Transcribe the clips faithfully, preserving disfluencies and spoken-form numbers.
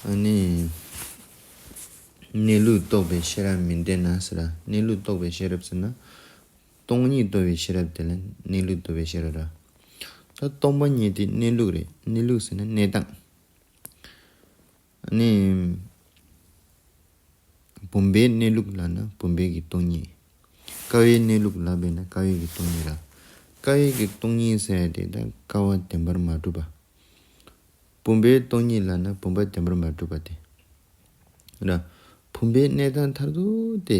ཨ་ནི། གནས་ལུགས་རྟོགས་པའི་ཤེས་རབ་མི་ལྡན་ན་ཟེར་ར། གནས་ལུགས་རྟོགས་པའི་ཤེས་རབ་ཟེར་ན། སྟོང་ཉིད་རྟོགས་པའི་ཤེས་རབ་དེ་ལ་གནས་ལུགས་རྟོགས་པའི་ཤེས་རབ་ར། ད་སྟོང་པ་ཉིད་དེ་གནས་ལུགས་རེད། གནས་ལུགས་ཟེར་ན་གནས་སྟངས། ཨ་ནི། བུམ་པའི་གནས་ལུགས་ལབ་ན་བུམ་པའི་གི་སྟོང་ཉིད། ཀ་བའི་གནས་ལུགས་ལབ་པས་ན་ཀ་བའི་གི་སྟོང་ཉིད་ར། ཀ་བའི་གི་སྟོང་ཉིད་ཟེར་ཡ་དེ་ད་ཀ་བ་བདེན་པར་མ་གྲུབ་པ། བུམ་པའི་སྟོང་ཉིད་ལབ་ན་བུམ་པ་བདེན་པར་མ་གྲུབ་པ་དེ་ར། བུམ་པའི་གནས་སྟངས་མཐར་ཐུག་དེ་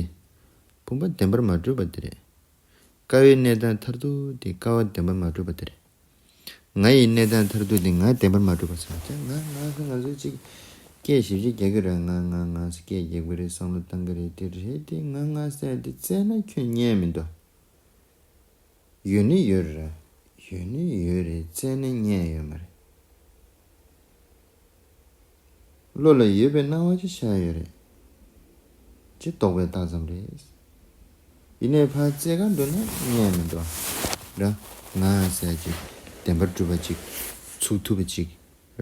བུམ་པ་བདེན་པར་མ་གྲུབ་པ་དེ་རེད། ཀ་བའི་གནས་སྟངས་མཐར་ཐུག་དེ་ཀ་བ་བདེན་པར་མ་གྲུབ་པ་དེ་རེད། ང་ཡི་གནས་སྟངས་མཐར་ཐུག་དེ་ང་བདེན་པར་མ་གྲུབ་པ་ཟེར་བ་དེ། ང་ང་ང་ང་ཚོས་ཅིག་སྐད་ཞིབ་ཞིབ་རྒྱག་གི་རེད། ང་ང་ང་ཟེར་སྐད་རྒྱག་གི་རེད། བསམ་བློ་བཏང་གི་རེད། དེ་རེད་དེ། ང་ང་ཟེར་དེ་བཙལ་ན་ཁྱོན་རྙེད་མི་འདུག་ཡོད་ནི་ཡོད་རེད། ཡོད་ནི་ཡོད་རེད། བཙལ་ནི་རྙེད་ཡོད་མ་རེད། བློ་ལ་ཡོད་པའི་སྣང་བ་ཅིག་ཤར་ཡོད་རེད། ཅིག་རྟོག་པའི་རྟགས་ཙམ་རེད། ཡིན་ནའི་ཕར་བཙལ་ག་འགྲོ་ན་རྙེད་མི་འདུག་ར། ང་ཟེར་ཅིག་བདེན་པར་གྲུབ་པ་ཅིག་ཚུགས་ཐུབ་པ་ཅིག་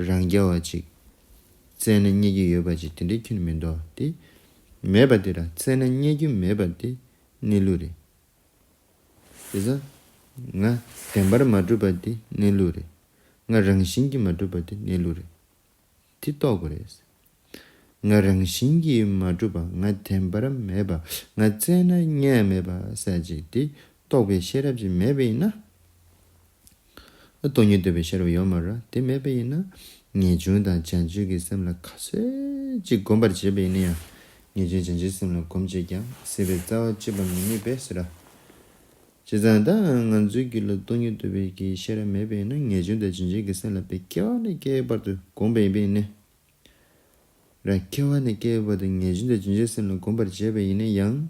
རང་རྐྱ་བ་ཅིག་བཙལ་ན་རྙེད་རྒྱུ་ཡོད་པ་ཅིག་དེ་འདྲའི་ཁྱོན་ནས་མི་འདུག་དེ་མེད་པ་དེ་ར། བཙལ་ན་རྙེད་རྒྱུ་མེད་པ་དེ་གནས་ལུགས་རེད། དེ་ཙང་ང་བདེན་པར་མ་གྲུབ་པ་དེ་གནས་ལུགས་རེད། ང་རང་བཞིན་གྱིས་མ་གྲུབ་པ་དེ་གནས་ལུགས་རེད། དེ་རྟོགས་དགོས་རེད། ང་རང་བཞིན་གྱིས་མ་གྲུབ་པ། ང་བདེན་པར་མེད་པ། ང་བཙལ་ན་རྙེད་མེད་པ་ཟེར་ཅིག་དེ་རྟོགས་པའི་ཤེས་རབ་ཅིག་མེད་པ་ཡིན་ན། སྟོང་ཉིད་རྟོགས་པའི་ཤེས་རབ་ཡོད་མ་རེད། དེ་མེད་པ་ཡིན་ན་ངེས་འབྱུང་དང་བྱང་ཆུབ་ཀྱི་སེམས་ལ་ག་ཚོད་ཅིག་གོམས་པར་བྱས་པ་ཡིན་ན་ཡང་། ངེས་འབྱུང་བྱང་ཆུབ་སེམས་ལ་གོམས་བྱས་ཀྱང་སྲིད་པའི་རྩ་བ་གཅོད་པར་མི་ནུས་པས་ཟེར་ར། བྱས་ཙང་ད་ང་ཚོའི་རྒྱུད་ལ་སྟོང་ཉིད་རྟོགས་པའི་གི་ཤེས་རབ་མེད་པ་ཡིན་ན། ངེས་འབྱུང་དང་བྱང་ཆུབ་ཀྱི་སེམས་ལ་དཔེ་སྐྱེ་བ་ནས་སྐྱེ་བའི་བར་དུ་གོམས་པ་ཡིན་པ་ཡིན་ནའི་ར། སྐྱེ་བ་ནས་སྐྱེ་བའི་བར་དུ་ངེས་འབྱུང་དང་བྱང་ཆུབ་སེམས་ལ་གོམས་པར་བྱས་པ་ཡིན་ན་ཡང་།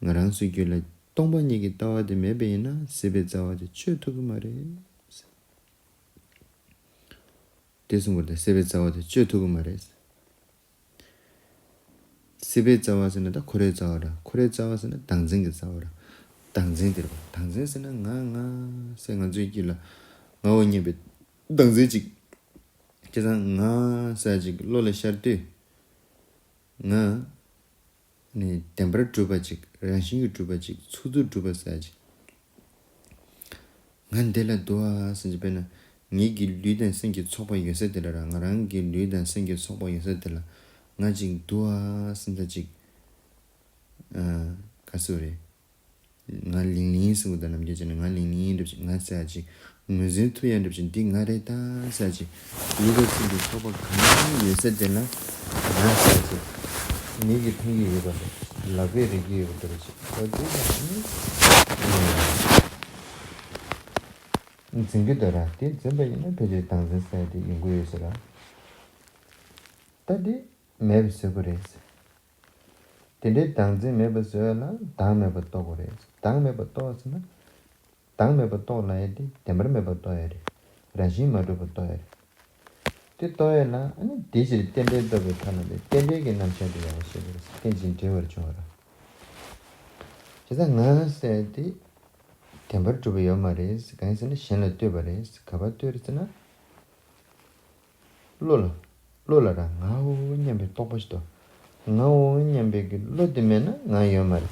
ང་རང་ཚོའི་རྒྱུད་ལ་སྟོང་པ་ཉིད་ཀྱི་ལྟ་བ་དེ་མེད་པ་ཡིན་ན་སྲིད་པའི་རྩ་བ་དེ་གཅོད་ཐུབ་ཀྱི་མ་རེད། དེ་གསུངས་པ་རེད། སྲིད་པའི་རྩ་བ་དེ་གཅོད་ཐུབ་ཀྱི་མ་རེད། སྲིད་པའི་རྩ་བ་ཟེར་ན་ད་འཁོར་བའི་རྩ་བ་ར། འཁོར་བའི་རྩ་བ་ཟེར་ན་བདག་འཛིན་གྱི་རྩ་བ་ར། བདག་འཛིན་དེ་རེད་པ། བདག་འཛིན་ཟེར་ན་ང་ང་ཟེར་ང་ཚོའི་རྒྱུད་ལ་ངའོ་སྙམ་པའི་བདག་འཛིན་ཅིག་བྱས་ཙང་ང་ཟེར་ཅིག་བློ་ལ་ཤར་དུས། ང་ནི་བདེན་པར་གྲུབ་པ་ཅིག་རང་བཞིན་གྱིས་གྲུབ་པ་ཅིག་ཚུགས་ཐུབ་གྲུབ་པ་ཟེར་ཅིག་ང་འདི་ལ་འདུག་ཨ་ཟེར་གྱི། དཔེར་ན་ངེད་ཀྱི་ལུས་དང་སེམས་ཀྱི་ཚོགས་པ་ཡོད་ས་དེ་ལ་ར། ང་རང་གི་ལུས་དང་སེམས་ཀྱི་ཚོགས་པ་ཡོད་ས་དེ་ལ་ང་ཅིག་འདུག་ཨ་ཟེར་ད་ཅིག་ག་ཟེར་རེད། ང་ལིང་ལིང་ཟེར་གོ་ད། ནམ་རྒྱུན་བྱས་ན་ང་ལིང་ལིང་འདྲ་ཅིག་ང་ཟེར་ཅིག་ངོས་འཛིན་ཐུབ་ཡ་འདྲ་ཅིག་འདི་ང་རེད་ད་ཟེར་ཅིག་ལུས་དང་སེམས་ཀྱི་ཚོགས་པ་གང་ཡོད་ས་དེ་ལ་ང་ཟེར་ཅིག་མིག་གིས་མཐོང་གི་ཡོད་པ་རེད། ལག་པས་རེག་གི་ཡོད་པ་འདྲ་ཅིག་འོ་དེ་ལ་ནི་འཛིན་གྱི་འདུག་ར། དེ་འཛིན་པ་ཡིན་ན་ཕལ་ཆེར་བདག་འཛིན་ཟེར་ཡ་དེ་ཡོང་གི་ཡོད་ས་ར། ད་དེ་མེད་པ་བཟོ་དགོས་རེད། དེ་འདྲའི་བདག་འཛིན་མེད་པ་བཟོ་ཡ་ལ་བདག་མེད་པ་རྟོགས་དགོས་རེད། བདག་མེད་པ་རྟོགས་ཟེར་ན། བདག་མེད་པ་རྟོགས་ལབ་ཡ་དེ་བདེན་པར་མེད་པ་རྟོགས་ཡ་རེད། རང་བཞིན་མ་གྲུབ་པ་རྟོགས་ཡ་རེད། དེ་རྟོགས་ཡ་ལ་ཨ་ནི་དེ་ཕྱིར་རྟེན་འབྲེལ་རྟོགས་པའི་ཐབས་ལ་ནི་རྟེན་འབྲེལ་གྱི་རྣམ་གཞག་དེ་ཡང་ཤེས་དགོས་རེད། རྟེན་ཅིང་འབྲེལ་བར་འབྱུང་བ་ར། བྱས་ཙང་ང་ཟེར་ཡ་དེ་བདེན་པར་གྲུབ་པ་ཡོད་མ་རེད། གང་ཡིན་ཟེར་ན་གཞན་ལ་ལྟོས་པ་རེད། ག་པར་ལྟོས་རེད་ཟེར་ན། བློ་ལ། བློ་ལ་ར་ངའོ་སྙམ་པའི་རྟོག་པ་ཞིག་འདུག་ངའོ་སྙམ་པའི་གི་བློ་དེ་མེད་ན་ང་ཡོད་མ་རེད།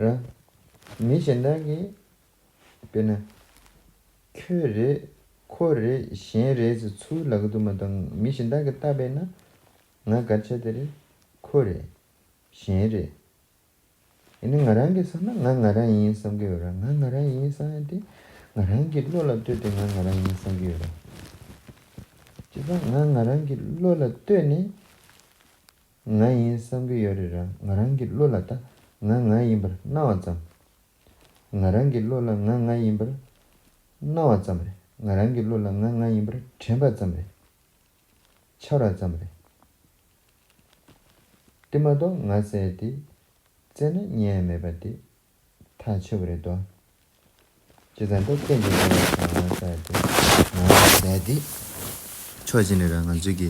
ར། མི་གཞན་དག་གིས་དཔེར་ན་ཁྱོད་རེད། ཁོ་རེད། གཞན་རེད་ཟེར་ཚུར་ལབ་གི་འདུག་མ་གཏོགས་མི་གཞན་དག་གིས་བལྟས་པས་ན་ང་ག་རེ་ཆགས་བསྡད་རེད། ཁོ་རེད། གཞན་རེད། ཡིན་ནའི་ང་རང་གིས་བསམ་ན་ང་ང་རང་ཡིན་བསམ་གྱི་ཡོད་ར། ང་ང་རང་ཡིན་བསམ་ཡ་དེ་ང་རང་གི་བློ་ལ་ལྟོས་ཏེ་ང་ང་རང་ཡིན་བསམ་གྱི་ཡོད་ར། བྱས་ཙང་ང་ང་རང་གི་བློ་ལ་ལྟོས་ནས་ང་ཡིན་བསམ་གྱི་ཡོད་རེད་ར། ང་རང་གི་བློ་ལ་ད་ང་ང་ཡིན་པར་སྣང་བ་ཙམ། ང་རང་གི་བློ་ལ་ང་ང་ཡིན་པར་སྣང་བ་ཙམ་རེད། ང་རང་གི་བློ་ལ་ང་ང་ཡིན་པར་དྲན་པ་ཙམ་རེད། འཆར་བ་ཙམ་རེད། དེ་མ་གཏོགས་ང་ཟེར་ཡ་དེ་བཙལ་ན་རྙེད་ཡ་མེད་པ་དེ་ཐག་ཆོད་པ་རེད་དོ། བྱས་ཙང་ད་རྟེན་ཅིང་འབྲེལ་བར་འབྱུང་བ་ཟེར་ཡ་དེ་ང་ཟེར་ཡ་དེ་ཕྱོགས་གཅིག་ནས་ར་ང་ཚོའི་གི་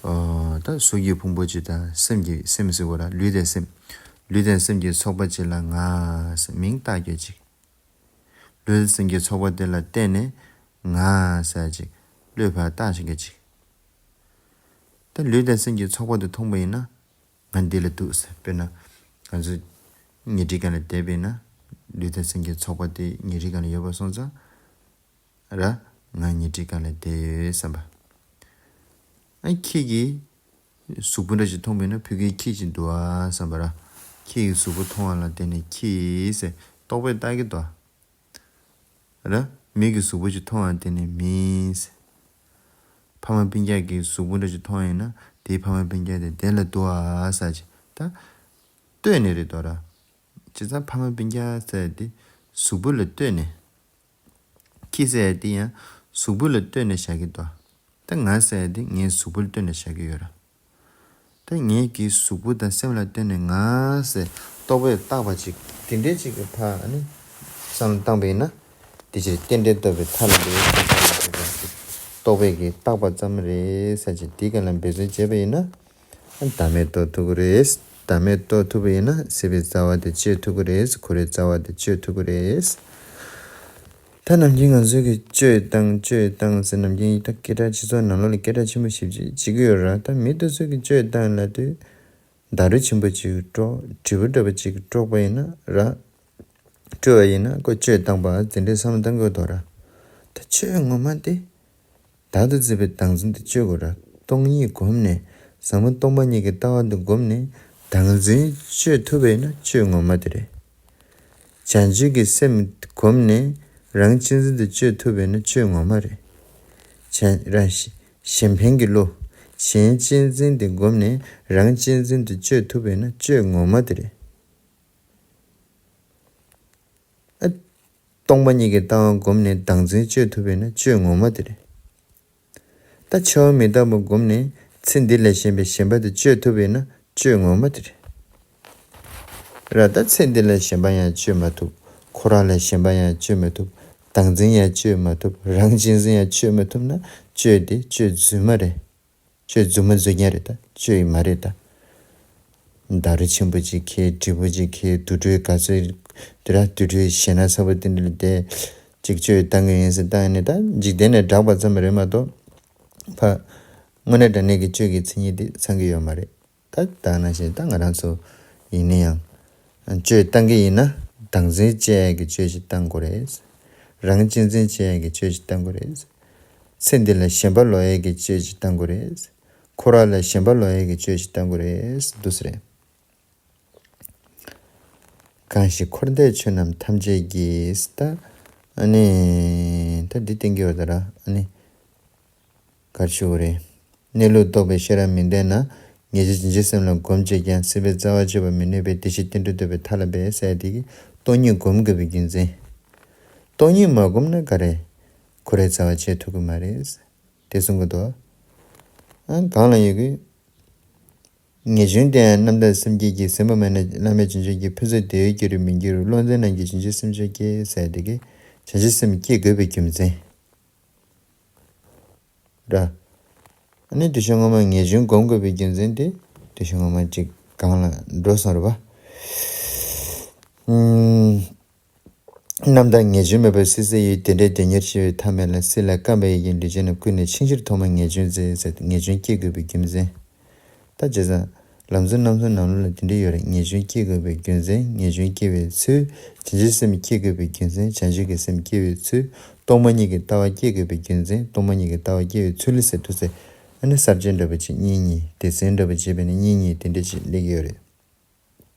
ཨོ་ད་གཟུགས་ཀྱི་ཕུང་པོ་གཅིག་དང་སེམས་ཀྱི་སེམས་ཟེར་དགོས་ར། ལུས་དང་སེམས། ལུས་དང་སེམས་ཀྱི་ཚོགས་པ་གཅིག་ལ་ང་ཟེར་མིང་བཏགས་ཡོད་ཅིག་ལུས་སེམས་ཀྱི་ཚོགས་པ་དེ་ལ་བརྟེན་ནས་ ང་ཟེར་ཅིག་བློས་ཕར་བཏགས་བྱེད་མཁན་ཅིག་ད་ལུས་དང་སེམས་ཀྱི་ཚོགས་པ་དེ་མཐོང་པ་ཡིན་ན། ང་འདི་ལ་འདུག་ཟེར། དཔེར་ན། ང་ཚོ་ཉལ་ཁྲིའི་སྒང་ལ་བསྡད་པ་ཡིན་ན། ལུས་དང་སེམས་ཀྱི་ཚོགས་པ་དེ་ཉལ་ཁྲིའི་སྒང་ལ་ཡོད་པ་སོང་ཙང་། ར། ང་ཉལ་ཁྲིའི་སྒང་ལ་བསྡད་ཡོད་བསམ་པ། ཨ་ཁྱེད་ཀྱིས་གཟུགས་པོ་འདྲ་ཞིག་མཐོང་པ་ཡིན་ན་ཕ་གིར་ཁྱེད་ཅིག་འདུག་ཨ་བསམ་པ་ར། ཁྱེད་ཀྱི་གཟུགས་པོ་མཐོང་བ་ལ་བརྟེན་ནས་ཁྱེད་ཟེར་རྟོག་པས་བཏགས་ཀྱི་འདུག་ཨ། ར། མིག་གིས་གཟུགས་པོ་ཞིག་མཐོང་བ་དེ་ནི་མིས། ཕ་མ་སྤུན་ཀྱག་གི་གཟུགས་པོ་འདྲ་ཞིག་མཐོང་ཡིན་ན་དེའི་ཕ་མ་སྤུན་ཀྱག་དེ་དེ་ལ་འདུག་ཨ་ཟེར་ཅིག་ད། ལྟོས་ནས་རེད་དོ་ར། བྱས་ཙང་ཕ་མ་སྤུན་ཀྱག་ཟེར་དེ་གཟུགས་པོ་ལ་ལྟོས་ནས། ཁྱེད་ཟེར་དེ་ཡང་གཟུགས་པོ་ལ་ལྟོས་ནས་བཞག་གི་འདུག་ད་ང་ཟེར་དེ་ངའི་གཟུགས་པོ་ལ་ལྟོས་ནས་བཞག་གི་ཡོད་ར། ད་ངེད་ཀྱི་གཟུགས་པོ་དང་སེམས་ལ་ལྟོས་ནས་ང་ཟེར་རྟོག་པས་བཏགས་པ་ཅིག་དེ་འདྲའི་ཅིག་གི་ཕ་ཨ་ནི་བསམ་བློ་བཏང་པ་ཡིན་ན། དེ་ཕྱིར་རྟེན་འབྲེལ་རྟོགས་པའི་མཐའ་ལ་འདུག་རྟོག་པས་ཀྱིས་བཏགས་པ་ཙམ་རེད་ཟེར་ཅིག་དེའི་སྒང་ལ་འབད་བརྩོན་བྱས་པ་ཡིན་ན། བདག་མེད་རྟོགས་ཐུབ་ཀྱི་རེད། བདག་མེད་རྟོགས་ཐུབ་པ་ཡིན་ན་སྲིད་པའི་རྩ་བ་དེ་གཅོད་ཐུབ་ཀྱི་རེད། འཁོར་བའི་རྩ་བ་དེ་གཅོད་ཐུབ་ཀྱི་རེད། ད་ནམ་རྒྱུན་ང་ཚོས་ཀྱི་གཅོད་བཏང་གཅོད་བཏང་ཟེར་ནམ་རྒྱུན་ད་སྐད་གྲགས་སྤྱི་ཚོགས་ནང་ལོགས་ལ་སྐད་གྲགས་ཆེན་པོ་ཞེ་པོ་ཅིག་བྱེད་ཀྱི་ཡོད་ར། ད་མི་དེ་ཚོས་ཀྱི་གཅོད་བཏང་ལབ་དུས་བརྡ་སྤྲོད་ཆེན་པོ་ཅིག་དཀྲོག་དྲིལ་བུ་འདྲ་པོ་ཅིག་དཀྲོག་པ་ཡིན་ན་ར། སྤྲོད་པ་ཡིན་ན་ཁོ་གཅོད་བཏང་པ་དེ་འདྲའི་བསམ་བློ་གཏོང་དགོས་དོ་ར། ད་གཅོད་ངོ་མ་དེ། བདག་ཏུ་བརྩིས་པའི་བདག་འཛིན་དེ་གཅོད་དགོས་ར། སྟོང་ཉིད་བསྒོམས་ནས་ཟབ་མོ་སྟོང་པ་ཉིད་ཀྱི་ལྟ་བ་འདི་བསྒོམས་ནས་བདག་འཛིན་གཅོད་ཐུབ་པ་ཡིན་ན་གཅོད་ངོ་མ་དེ་རེད། བྱང་ཆུབ་ཀྱི་སེམས་བསྒོམས་ནས་རང་གཅེས་འཛིན་དེ་གཅོད་ཐུབ་པ་ཡིན་ན་གཅོད་ངོ་མ་རེད། བྱང་རང་གཞན་ཕན་གྱི་བློ། གཞན་གཅེས་འཛིན་དེ་བསྒོམས་ནས་རང་གཅེས་འཛིན་དེ་གཅོད་ཐུབ་པ་ཡིན་ན་གཅོད་ངོ་མ་དེ་རེད། ཨ། སྟོང་པ་ཉིད་ཀྱི་ལྟ་བ་བསྒོམས་ནས་བདག་འཛིན་གཅོད་ཐུབ་པ་ཡིན་ན་གཅོད་ངོ་མ་དེ་རེད། ད་འཆི་བ་མི་རྟག་པ་བསྒོམས་ནས་ཚེ་འདི་ལས་གཞན་པའི་ཞེན་པ་དེ་གཅོད་ཐུབ་པ་ཡིན་ན་གཅོད་ངོ་མ་དེ་རེད། ར་ད་ཚེ་འདི་ལ་ཞེན་པ་ཡང་གཅོད་མ་ཐུབ། འཁོར་བ་ལ་ཞེན་པ་ཡང་གཅོད་མ་ཐུབ། བདག་འཛིན་ཡང་གཅོད་མ་ཐུབ། རང་གཅེས་འཛིན་ཡང་གཅོད་མ་ཐུབ་ན་གཅོད་དེ་གཅོད་རྫུན་མ་རེད། གཅོད་རྫུན་མ་རྫུན་རྐྱང་རེད་ད། གཅོད་ཡི་མ་རེད་ད། བརྡ་རུ་ཆེན་པོ་ཅིག་ཁེལ། དྲིལ་བུ་ཅིག་ཁེལ། དུར་ཁྲོད་ག་ཚོད་དེ་ར་དུར་ཁྲོད་ཞེ་ན་ཚ་པོ་དེ་འདྲ་ལ་བསྡད་ཅིག་གཅོད་བཏང་གི་ཡིན་ཟེར་བཏང་ཡ་ནི་ད་འཇིག་རྟེན་ནས་བསྒྲགས་པ་ཙམ་རེད་མ་གཏོགས། ཕ། དངོས་གནས་དྲང་གནས་ཀྱི་གཅོད་ཀྱི་མཚན་ཉིད་དེ་ཚང་གི་ཡོད་མ་རེད། ད་ད་ནང་བཞིན་ད་ང་རང་ཚོ་ཡིན་ན་ཡང་། གཅོད་བཏང་གི་ཡིན་ན་བདག་འཛིན་བཅས་ཀྱི་གཅོད་ཅིག་བཏང་དགོས་རེད། རང་གཅེས་འཛིན་བཅས་ཀྱི་གཅོད་ཅིག་བཏང་དགོས་རེད། ཚེ་འདི་ལ་ཞེན་པ་ལོག་ཡས་ཀྱི་གཅོད་ཅིག་བཏང་དགོས་རེད། འཁོར་བ་ལ་ཞེན་པ་ལོག་ཡས་ཀྱི་གཅོད་ཅིག་བཏང་དགོས་རེད་འདུག་ཟེར། གང་ཞིག་འཁོར་འདས་ཆོས་རྣམས་ཐམས་ཅད་ཀྱི་ད། ཨ་ནི། ད་འདི་བསྟན་གྱི་ཡོད་ད་ར་ཨ་ནི། གར་ཞུ་བ་རེད། གནས་ལུགས་རྟོགས་པའི་ཤེས་རབ་མི་ལྡན་ན། ཉེས་སྤྱོད་བྱིན་གྱིས་སེམས་ལ་གོམས་བྱས་ཀྱང་། སྲིད་པའི་རྩ་བ་གཅོད་པར་མི་ནུས་པས། དེ་ཕྱིར་རྟེན་འབྲེལ་རྟོགས་པའི་མཐའ་ལ་འབད་ཟེར་དེ་གི་སྟོང་ཉིད་སྒོམ་དགོས་པའི་རྒྱུ་མཚན། སྟོང་ཉིད་མ་བསྒོམས་ན་ག་རེ། འཁོར་བའི་རྩ་བ་གཅོད་ཐུབ་ཀྱི་མ་རེད། དེ་གསུང་གི་འདུག་ཨ་གང་ལ་ཡོད་གི། ངེས་འབྱུང་དེ་ཡང་རྣམ་དག་སེམས་བསྐྱེད་ཀྱིས་ཟིན་པ་མེད་ན། བླ་མེད་བྱང་ཆུབ་ཀྱི་ཕུན་སུམ་བདེ་བའི་རྒྱུ་རུ་མི་འགྱུར། བློ་འཛིན་རྣམས་ཀྱིས་བྱང་ཆུབ་སེམས་མཆོག་བསྐྱེད་ཟེར་དེ་གི་བྱང་ཆུབ་སེམས་བསྐྱེད་དགོས་པའི་རྒྱུ་མཚན། ར། ཨ་ནི་དེ་བཞིན་ངོ་མ་ངེས་འབྱུང་སྒོམ་དགོས་པའི་རྒྱུ་མཚན་དེ་དེ་བཞིན་ངོ་མ་གཅིག་གང་ལ་འགྲོ་སོང་རེད་པ། ཨུམ། རྣམ་དག་ངེས་འབྱུང་མེད་པར་སྲིད་སྲེད་ཡུལ། དེ་འདྲའི་བདེ་མྱུར་ཤི་བའི་ཐབས་མེད་ལ། སྲིད་ལ་བརྐམ་པའི་ཡིད་ཀྱིས་འདྲི་བྱས་ན། ཀུན་ནས་འཆིང་ཕྱིར་ཐོག་མར་ངེས་འབྱུང་མཛད་ཟེར། ངེས་འབྱུང་སྐྱེ་དགོས་པའི་རྒྱུ་མཚན། ད་བྱས་ཙང་། ལམ་གསུམ་རྣམ་གསུམ་ནང་ལོགས་ལ་དེ་འདྲ་ཡོད་རེད། ངེས་འབྱུང་སྐྱེ་དགོས་པའི་རྒྱུ་མཚན། ངེས་འབྱུང་སྐྱེ་བའི་ཚུལ། བྱང་ཆུབ་སེམས་སྐྱེ་དགོས་པའི་རྒྱུ་མཚན། བྱང་ཆུབ་ཀྱི་སེམས་སྐྱེ་བའི་ཚུལ། སྟོང་པ་ཉིད་ཀྱི་ལྟ་བ་སྐྱེ་དགོས་པའི་རྒྱུ་མཚན། སྟོང་པ་ཉིད་ཀྱི་ལྟ་བ་སྐྱེ་བའི་ཚུལ་ཟེར་དུས་ཚེ། ཨ་ནི་གསར་བརྗེ་འདྲ་པོ་ཅིག་གཉིས་གཉིས། སྡེ་ཚན་འདྲ་པོ་བྱས་པས་ན་གཉིས་གཉིས་དེ་འདྲ་ཅིག་སླེབས་ཀྱི་ཡོད་རེད།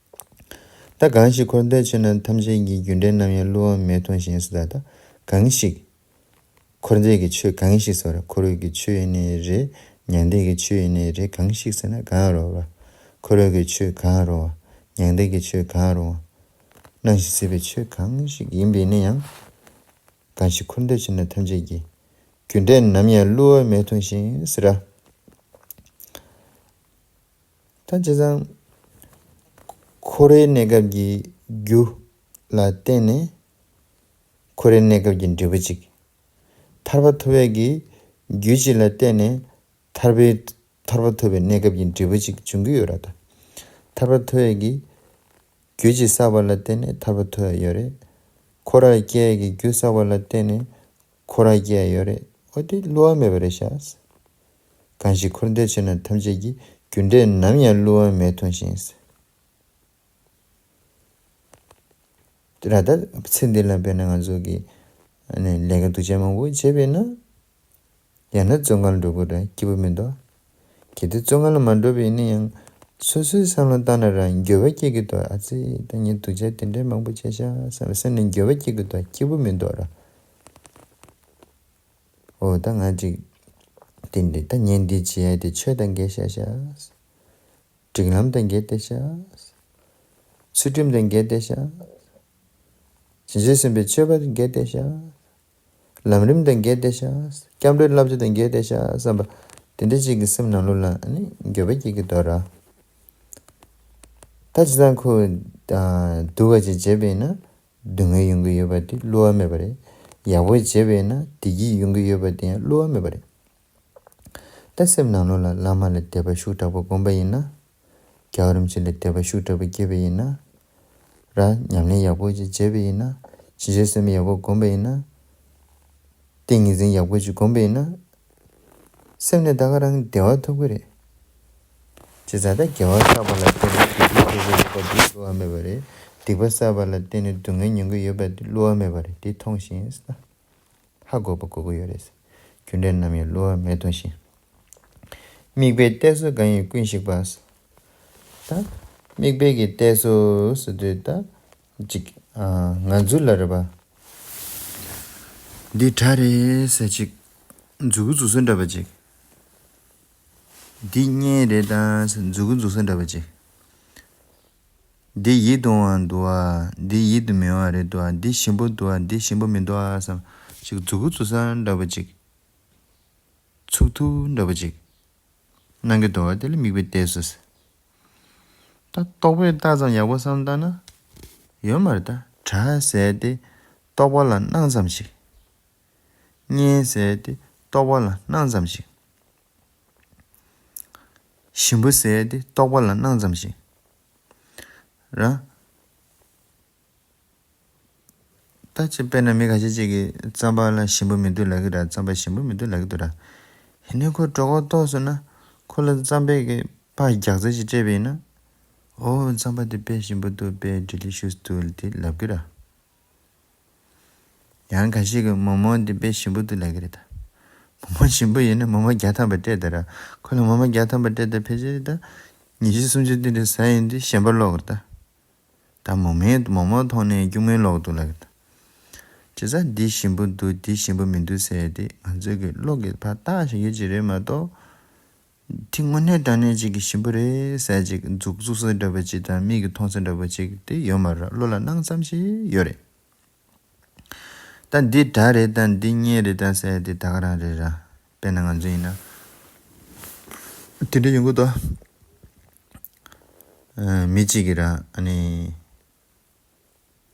ད་གང་ཞིག་འཁོར་འདས་ཆོས་རྣམས་ཐམས་ཅད་ཀྱི། རྒྱུ་འབྲས་རྣམས་ཡང་བསླུ་བ་མེད་མཐོང་ཞིང་ཟེར། ད་ད་གང་ཞིག་འཁོར་འདས་ཀྱི་ཆོས་གང་ཞིག་ཟེར་བ་རེད། འཁོར་བའི་གི་ཆོས་ཡིན་ནའི་རེད། མྱང་འདས་ཀྱི་ཆོས་ཡིན་ནའི་རེད། གང་ཞིག་ཟེར་ན་གང་རུང་བ། འཁོར་བའི་གི་ཆོས་གང་རུང་བ། མྱང་འདས་ཀྱི་ཆོས་གང་རུང་བ། སྣང་ཞིང་སྲིད་པའི་ཆོས་གང་ཞིག་ཡིན་པས་ན་ཡང་། གང་ཞིག་འཁོར་འདས་ཆོས་རྣམས་ཐམས་ཅད་ཀྱི། རྒྱུ་འབྲས་ནམ་ཡང་བསླུ་བ་མེད་མཐོང་ཞིང་ཟེར། ད་བྱས་ཙང་། འཁོར་བའི་གནས་སྐབས་ཀྱི་རྒྱུ་ལ་བརྟེན་ནས། འཁོར་བའི་གནས་སྐབས་ཀྱི་འབྲས་བུ་གཅིག་ཐར་པ་ཐོབ་པའི་གི་རྒྱུ་གཅིག་ལ་བརྟེན་ནས་ཐར་པའི་ཐར་པ་ཐོབ་པའི་གནས་སྐབས་ཀྱི་འབྲས་བུ་གཅིག་འབྱུང་གི་ཡོད་རེད་ད། ཐར་པ་ཐོབ་པའི་གི་རྒྱུ་གཅིག་བསགས་པ་ལ་བརྟེན་ནས་ཐར་པ་ཐོབ་ཡ་ཡོད་རེད། འཁོར་བར་སྐྱེ་ཡ་གི་རྒྱུ་བསགས་པ་ལ་བརྟེན་ནས། འཁོར་བ་སྐྱེ་ཡ་ཡོད་རེད། འོ་དེ་བསླུ་བ་མེད་པ་རེད་ཤག། གང་ཞིག་འཁོར་འདས་ཆོས་རྣམས་ཐམས་ཅད་ཀྱི། རྒྱུ་འབྲས་ནམ་ཡང་བསླུ་བ་མེད་མཐོང་ཞིང་། དེ་ར་ད་ཚེ་འདི་ལ་དཔེར་ན་ང་ཚོ་གི་ཨ་ནི་ལས་ཀ་སྡུག་ཅག་མང་པོ་བྱས་པས་ན། ཡང་ན་བཙོན་ཁང་འགྲོ་དགོས་ར་སྐྱིད་པོ་མི་འདུག། གལ་ཏེ་བཙོན་ཁང་ལ་མ་འགྲོ་བ་ཡིན་ན་ཡང་། སོ་སོའི་བསམ་བློ་བཏང་ན་ར་འགྱོད་པ་སྐྱེ་གི་འདུག། ཨ་ཙི་ད་ངས་སྡུག་ཅག་དེ་འདྲའི་མང་པོ་བྱས་ཤག་བསམ་པའི་སེམས་ནས་འགྱོད་པ་སྐྱེ་གི་འདུག། སྐྱིད་པོ་མི་འདུག་ར། འོ་ད་ང་ཅིག་དེ་འདྲའི་ད་ངས་འདི་བྱེད་ཡ་དེ་ཆོས་དང་འགལ་ཤག་ཤག། སྒྲིག་ལམ་དང་འགལ་ཏེ་ཤག། ཚུལ་ཁྲིམས་དང་འགལ་ཏེ་ཤག། བྱང་ཆུབ་སེམས་དཔའི་སྤྱོད་པ་དང་འགལ་ཏེ་ཤག། ལམ་རིམ་དང་འགལ་ཏེ་ཤག། སྐྱབས་འགྲོའི་བསླབ་བྱ་དང་འགལ་ཏེ་ཤག་བསམ་པ། དེ་འདྲ་ཅིག་གི་སེམས་ནང་ལོགས་ལ་ཨ་ནི་འགྱོད་པ་སྐྱེ་གི་འདུག་ར། ད་བྱས་ཙང་ཁོ། ཨ། སྡུག་པ་ཅིག་བྱས་པས་ན། སྡུག་བསྔལ་ཡོང་གི་ཡོད་པ་དེ་བསླུ་བ་མེད་པ་རེད། ཡག་པོ་བྱས་པས་ན་བདེ་སྐྱིད་ཡོང་གི་ཡོད་པ་དེ་ཡང་བསླུ་བ་མེད་པ་རེད། ད་སེམས་ནང་ལོགས་ལ་བླ་མ་ལ་དད་པ་ཤུགས་དྲག་པོ་སྒོམ་པ་ཡིན་ན། རྒྱལ་བ་རིན་པོ་ཆེ་ལ་དད་པ་ཤུགས་དྲག་པོ་སྐྱེས་པ་ཡིན་ན། ར་ཉམས་ལེན་ཡག་པོ་ཅིག་བྱས་པ་ཡིན་ན། བྱང་ཆུབ་སེམས་ཡག་པོ་སྒོམ་པ་ཡིན་ན། ཏིང་ངེ་འཛིན་ཡག་པོ་ཅིག་སྒོམ་པ་ཡིན་ན། སེམས་ནས་ད་ག་རང་བདེ་བ་ཐོབ་ཀྱི་རེད། བྱས་ཙང་ད་དགེ་བ་བསགས་པ་ལ་བརྟེན་ནས་བདེ་སྐྱིད་ཐོབ་ཀྱི་ཡོད་པ་འདི་བསླུ་བ་མེད་པ་རེད། སྡིག་པ་བསགས་པ་ལ་བརྟེན་ནས་སྡུག་བསྔལ་མྱོང་གི་ཡོད་པ་འདི་བསླུ་བ་མེད་པ་རེད། འདི་མཐོང་ཞིང་། ཧ་གོ་བ་དགོས་ཀྱི་ཡོད་རེད། རྒྱུ་འབྲས་ནམ་ཡང་བསླུ་བ་མེད་མཐོང་ཞིང་། དམིགས་པའི་གཏད་སོ་གང་ཡིན་ཀུན་ཞིག་པ། ད་དམིགས་པའི་གི་གཏད་སོ་ཟེར་དུས་ད་ཅིག་ཨ། ང་ཚོ་ལ་རེད་པ། འདི་དགྲ་རེད་ཟེར་ཅིག་མཛུབ་གུ་འཛུགས་སོ་འདྲ་པོ་ཅིག། འདི་གཉེན་རེད་ད་ཟེར་མཛུབ་གུ་འཛུགས་སོ་འདྲ་པོ་ཅིག། འདི་ཡིད་དུ་འོང་བ་འདུག་ཨ། འདི་ཡིད་དུ་མི་འོང་བ་རེད་འདུག་ཨ། འདི་ཞིམ་པོ་འདུག་ཨ། འདི་ཞིམ་པོ་མི་འདུག་ཨ་བསམ་ཅིག་མཛུབ་གུ་འཛུགས་ས་འདྲ་པོ་ཅིག། ཚུགས་ཐུབ་འདྲ་པོ་ཅིག་གནང་གི་འདུག་པ་དེ་ལ་དམིགས་པའི་གཏད་སོ་ཟེར། ད་རྟོག་པས་བཏགས་ཙམ་ཡག་པོ་བསམ་བཏང་ན་ཡོད་མ་རེད་ད། དགྲ་ཟེར་དེ་རྟོག་པ་ལ་སྣང་ཙམ་ཞིག། གཉེན་ཟེར་དེ་རྟོག་པ་ལ་སྣང་ཙམ་ཞིག། ཞིམ་པོ་ཟེར་དེ་རྟོག་པ་ལ་སྣང་ཙམ་ཞིག་ར། ད་ཅི་དཔེར་ན་མི་ཁ་ཤས་ཅིག་གིས་རྩམ་པ་ལ་ཞིམ་པོ་མི་འདུག་ལབ་ཀྱི་ར། རྩམ་པ་ཞིམ་པོ་མི་འདུག་ལབ་ཀྱི་འདུག་ར། ཡིན་ནའི་ཁོ་གྲོད་ཁོག་ལྟོགས་སོང་ན་ཁོ་ལ་རྩམ་པའི་གི་ཕར་རྒྱགས་ཚད་ཅིག་སྤྲད་པ་ཡིན་ན། ཨོ་རྩམ་པ་འདི་དཔེ་ཞིམ་པོ་འདུག། དཔེ་ཌི་ལི་ཤུས་འདུག་དེ་ལབ་ཀྱི་ར། ཡང་ཁ་ཤས་ཀྱིས་མོག་མོག་འདི་དཔེ་ཞིམ་པོ་འདུག་ལབ་ཀྱི་རེད་ད། མོག་མོག་ཞིམ་པོ་ཡིན་ན་མོག་མོག་བརྒྱ་ཐམ་པ་སྤྲད་ད་ར། ཁོ་ལ་མོག་མོག་བརྒྱ་ཐམ་པ་སྤྲད་ད་ཕལ་ཆེར་ད། ཉི་ཤུ་སུམ་ཅུ་དེ་འདྲ་ཟ་ཡིན་དུས་ཞེན་པ་ལོག་གི་རེད་ད། ད་མོག་མོག་མོག་མོག་མཐོང་ནས་སྐྱུག་མོ་ལོག་འདུག་ལབ་ཀྱི་རེད་ད། བྱས་ཙང་འདི་ཞིམ་པོ་འདུག་འདི་ཞིམ་པོ་མི་འདུག་ཟེར་ཡ་དེ་ང་ཚོའི་གི་བློ་གི་ཕར་བཏགས་བཞག་ཡོད་ཀྱི་རེད་མ་གཏོགས། དེ་དངོས་གནས་དྲང་གནས་ཅིག་གི་ཞིམ་པོ་རེད་ཟེར་ཅིག་མཛུབ་བཙུགས་ས་འདྲ་པོ་ཅིག་དང་མིག་གིས་མཐོང་ས་འདྲ་པོ་ཅིག་དེ་ཡོད་མ་རེད། བློ་ལ་སྣང་ཙམ་ཞིག་ཡོད་རེད། ད་འདི་དགྲ་རེད་དང་འདི་གཉེན་རེད་དང་ཟེར་དེ་ད་ག་རང་རེད་ར། དཔེར་ན་ང་ཚོ་ཡིན་ན། དེ་འདྲ་ཡོང་གི་འདུག། ཨ། མི་གཅིག་གིས་ར་ཨ་ནི།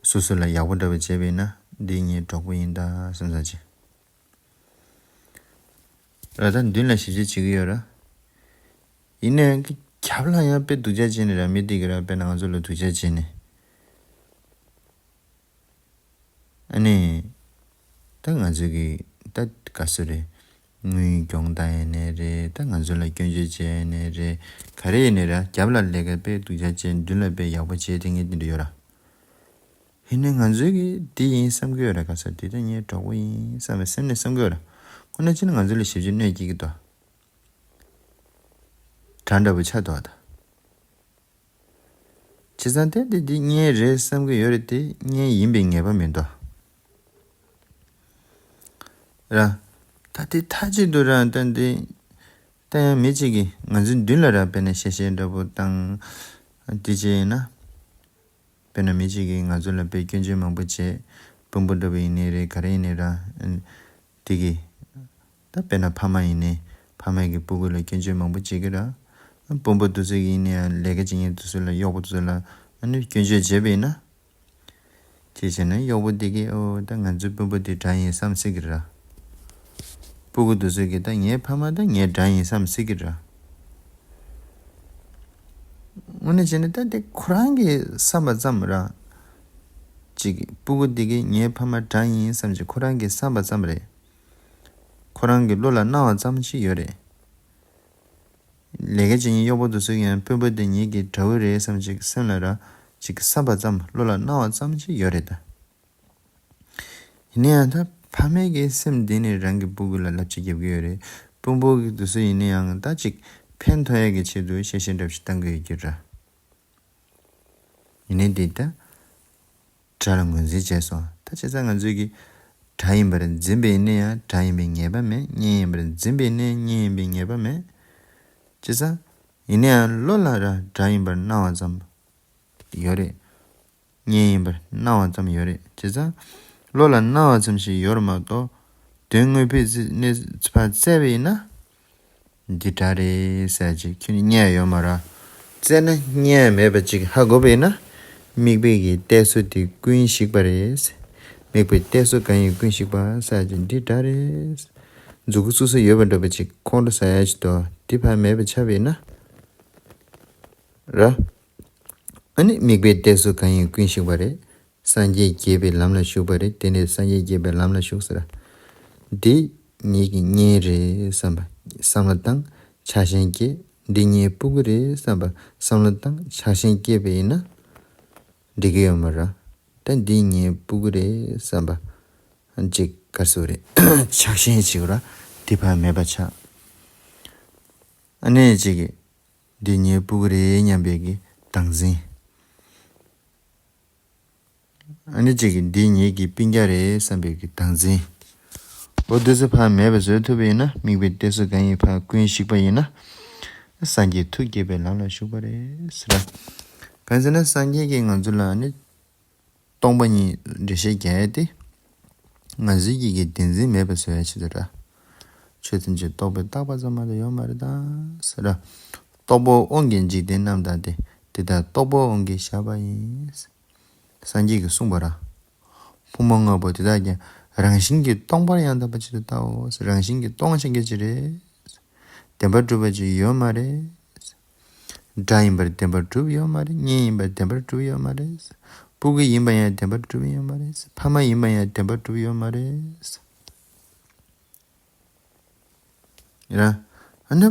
སོ་སོ་ལ་ཡག་པོ་འདྲ་པོ་བྱས་པ་ཡིན་ན་འདི་ངའི་གྲོགས་པོ་ཡིན་ད་བསམ་ས་ཅིག། ར་ད་མདུན་ལ་ཞིབ་དཔྱད་བྱེད་ཀྱི་ཡོད་ར། ཡིན་ནའི་རྒྱབ་ལ་ཡང་དཔེ་སྡུག་ཅག་བྱས་ནས་ར། མི་དེ་གིས་ར་དཔེར་ན་ང་ཚོ་ལ་སྡུག་ཅག་བྱས་ནས། ཨ་ནི། ད་ང་ཚོ་གི་ད་ག་ཚོད་རེད། དངུལ་གྱོང་བཏང་ཡས་ནས་རེད། ད་ང་ཚོ་ལ་སྐྱོན་བརྗོད་བྱས་ཡས་ནས་རེད། ག་རེ་ཡས་ནས་ར། རྒྱབ་ལ་ལས་ཀ་དཔེ་སྡུག་ཅག་བྱས། མདུན་ལ་དཔེ་ཡག་པོ་བྱས། དེ་ངས་དེ་འདྲ་ཡོད་ར། ཡིན་ནའི་ང་ཚོའི་གི་འདི་ཡིན་བསམ་གི་ཡོད་ར། ག་ཚོད་འདི་ད་ངའི་གྲོགས་པོ་ཡིན་བསམ་པའི་སེམས་ནས་བསམ་གི་ཡོད་ར། དངོས་གནས་བྱས་ན་ང་ཚོ་ལ་ཞིབ་ཅིག་གནོད་སྐྱེལ་གི་འདུག། དགྲ་འདྲ་པོ་ཆགས་འདུག་ཨ་ད། བྱས་ཙང་དེ་དེ་འདི་གཉེན་རེད་བསམ་གི་ཡོད་རེད་དེ། གཉེན་ཡིན་པའི་ངེས་པ་མི་འདུག་ར། ད་དེ་མཐའ་གཅིག་ཏུ་ར་ད་འདི། ད་ཡང་མི་གཅིག་གིས་ང་ཚོའི་མདུན་ལ་ར་དཔེར་ན་གཤེ་གཤེ་འདྲ་པོ་བཏང་། དེ་བྱས་ཡིན་ན། དཔེར་ན་མི་གཅིག་གིས་ང་ཚོ་ལ་དཔེ་སྐྱོན་བརྗོད་མང་པོ་བྱས། སྤུན་པོ་འདྲ་པོ་ཡིན་ནའི་རེད། ག་རེ་ཡིན་ནའི་ར། དེ་གི། ད་དཔེར་ན་ཕ་མ་ཡིན་ནའི་ཕ་མ་གིས་སྤུ་གུ་ལ་སྐྱོན་བརྗོད་མང་པོ་བྱེད་ཀྱི་ར། སྤུན་པོ་དེ་ཚོ་གིས་ཡིན་ནའི་ལས་ཀ་བྱེད་མཁན་དེ་ཚོ་ལ། གཡོག་པོ་དེ་ཚོ་ལ་ཨ་ནི་སྐྱོན་བརྗོད་བྱས་པ་ཡིན་ན། དེ་བྱས་ན་གཡོག་པོ་དེ་གིས་ཨོ་ད་ང་ཚོའི་སྤུན་པོ་དེ་དགྲ་ཡིན་བསམ་སྲིད་ཀྱི་ར། སྤུ་གུ་དེ་ཚོ་གིས་ད་ངའི་ཕ་མ་ད་ངའི་དགྲ་ཡིན་བསམ་སྲིད་ཀྱི་ར། དངོས་གནས་བྱས་ན་ད་དེ་ཁོ་རང་གི་བསམ་པ་ཙམ་ར། ཅིག་སྤུ་གུ་དེ་གིས་ངའི་ཕ་མ་དགྲ་ཡིན་བསམ་ཅིག་ཁོ་རང་གི་བསམ་པ་ཙམ་རེད། ཁོ་རང་གི་བློ་ལ་སྣང་བ་ཙམ་ཞིག་ཡོད་རེད། ལས་ཀ་བྱེད་མཁན་གཡོག་པོ་དེ་ཚོ་ཡང་དཔོན་པོ་དེ་ངེད་ཀྱི་དགྲ་བོ་རེད་བསམ་ཅིག་སེམས་ལ་ར་ཅིག་བསམ་པ་ཙམ་བློ་ལ་སྣང་བ་ཙམ་ཞིག་ཡོད་རེད་ད། ཡིན་ན་ཡང་ད་ཕ་མའི་གི་སེམས་འདི་ནས་རང་གི་སྤུ་གུ་ལ་བསླབ་བྱ་རྒྱབ་ཀྱི་ཡོད་རེད། དཔོན་པོ་གི་དུས་སུ་ཡིན་ན་ཡང་ད་ཅིག་ཕན་ཐོགས་ཡ་གི་ཆེད་དུ་བཤད་བཤད་འདྲ་བཤད་བཏང་གི་ཡོད་ཀྱི་ར། ཡིན་ནའི་འདི་ད་དགྲ་ལ་ངོས་འཛིན་བྱས་སོང་། ད་བྱས་ཙང་ང་ཚོས་ཀྱི་དགྲ་ཡིན་པར་འཛིན་པ་ཡིན་ན་ཡང་དགྲ་ཡིན་པའི་ངེས་པ་མེད། གཉེན་ཡིན་པར་འཛིན་པ་ཡིན་ན་ཡང་གཉེན་ཡིན་པའི་ངེས་པ་མེད། བྱས་ཙང་ཡིན་ན་ཡང་བློ་ལ་ར་དགྲ་ཡིན་པར་སྣང་བ་ཙམ་ཡོད་རེད། གཉེན་ཡིན་པར་སྣང་བ་ཙམ་ཡོད་རེད། བྱས་ཙང་བློ་ལ་སྣང་བ་ཙམ་ཞིག་ཡོད་རེད་མ་གཏོགས་དོན་དངོས་ཕན་ཚུན་གནས་ཚུལ་ཕར་བཙལ་བ་ཡིན་ན། འདི་དགྲ་རེད་ཟེར་ཅིག་ཁྱོད་ནི་རྙེད་ཡོད་མ་རེད། བཙལ་ན་རྙེད་མེད་པ་ཅིག་ཧ་གོ་བས་ན། དམིགས་པའི་གི་གཏད་སོ་དེ་ཀུན་ཞིག་པ་རེད། དམིགས་པའི་གཏད་སོ་གང་ཡིན་ཀུན་ཞིག་པ་ཟེར་ཅིག་འདི་དགྲ་རེད། མཛུ་གུ་སོ་སོ་ཡོད་པ་འདྲ་པོ་ཅིག་ཁོང་ཁྲོ་ཟ་ཡ་ཅིག་དོ་འདི་ཕར་མེད་པ་ཆགས་པས་ན། ར། ཨ་ནི་དམིགས་པའི་གཏད་སོ་གང་ཡིན་ཀུན་ཞིག་པ་རེད། སངས་རྒྱས་དགྱེས་པའི་ལམ་ལ་ཞུགས་པ་རེད། དེ་ནས་སངས་རྒྱས་དགྱེས་པའི་ལམ་ལ་ཞུགས་ཟེར། འདི་ངེད་ཀྱི་གཉེན་རེད་བསམ་པ་བསམ་བློ་བཏང་། ཆགས་ཞེན་སྐྱེས། འདི་ངའི་སྤུ་གུ་རེད་བསམ་པ་བསམ་བློ་བཏང་། ཆགས་ཞེན་སྐྱེས་པ་ཡིན་ན་འགྲིག་གི་ཡོད་མ་རེད། ད་འདི་ངའི་སྤུ་གུ་རེད་བསམ་པ་ཅིག་ག་རེ་ཟེར་དགོས་རེད། ཆགས་ཞེན་བྱེད་དགོས་ར། འདི་ཕར་མེད་པ་ཆགས། ཨ་ནེ་ཅིག་གིས་འདི་ངའི་སྤུ་གུ་རེད་སྙམ་པའི་གི་སྡང་འཛིན། ཨ་ནི་གཅིག་གིས་འདི་ངེད་ཀྱི་སྤུན་ཀྱག་རེད་བསམ་པའི་གི་སྡང་འཛིན། འོ་འདི་ཚོ་ཕར་མེད་པ་བཟོ་ཐུབ་པ་ཡིན་ན། དམིགས་པའི་གཏད་སོ་གང་ཡིན་ཕར་ཀུན་ཞིག་པ་ཡིན་ན། སངས་རྒྱས་ཐུགས་བསྐྱེད་པའི་ལམ་ལ་ཞུགས་པ་རེད་ཟེར། གང་ཟེར་ན་སངས་རྒྱས་ཀྱིས་ང་ཚོ་ལ་ནི་སྟོང་པ་ཉིད་འགྲེལ་བཤད་རྒྱག་ཡ་དེ། ང་ཚོའི་གི་གི་བདེན་འཛིན་མེད་པ་བཟོ་ཡ་ཆེད་དུ་ར། ཆོས་ཐམས་ཅད་རྟོག་པས་བཏགས་པ་ཙམ་མ་གཏོགས་ཡོད་མ་རེད་ད་ཟེར་ར། རྟོག་པའི་དབང་གིས་འཇིག་རྟེན་རྣམ་དག་སྟེ། དེ་དག་རྟོག་པའི་དབང་གིས་བཞག་པ་ཡིན། སངས་རྒྱས་ཀྱིས་གསུངས་པ་ར། ཕུང་པོ་ལྔ་པོ་དེ་དག་ཀྱང་རང་བཞིན་གྱིས་སྟོང་པར་ཡང་དག་པར་ཆེད་དུ་བལྟའོ། རང་བཞིན་གྱིས་སྟོང་ཞིང་གི་ཅི་རེད། བདེན་པར་གྲུབ་པ་ཅིག་ཡོད་མ་རེད། དགྲ་ཡིན་པར་བདེན་པར་གྲུབ་ཡོད་མ་རེད། གཉེན་ཡིན་པར་བདེན་པར་གྲུབ་ཡོད་མ་རེད། སྤུ་གུ་ཡིན་པ་ཡང་བདེན་པར་གྲུབ་ཡོད་མ་རེད། ཕ་མ་ཡིན་པ་ཡང་བདེན་པར་གྲུབ་ཡོད་མ་རེད། ར། ཨ་ནི།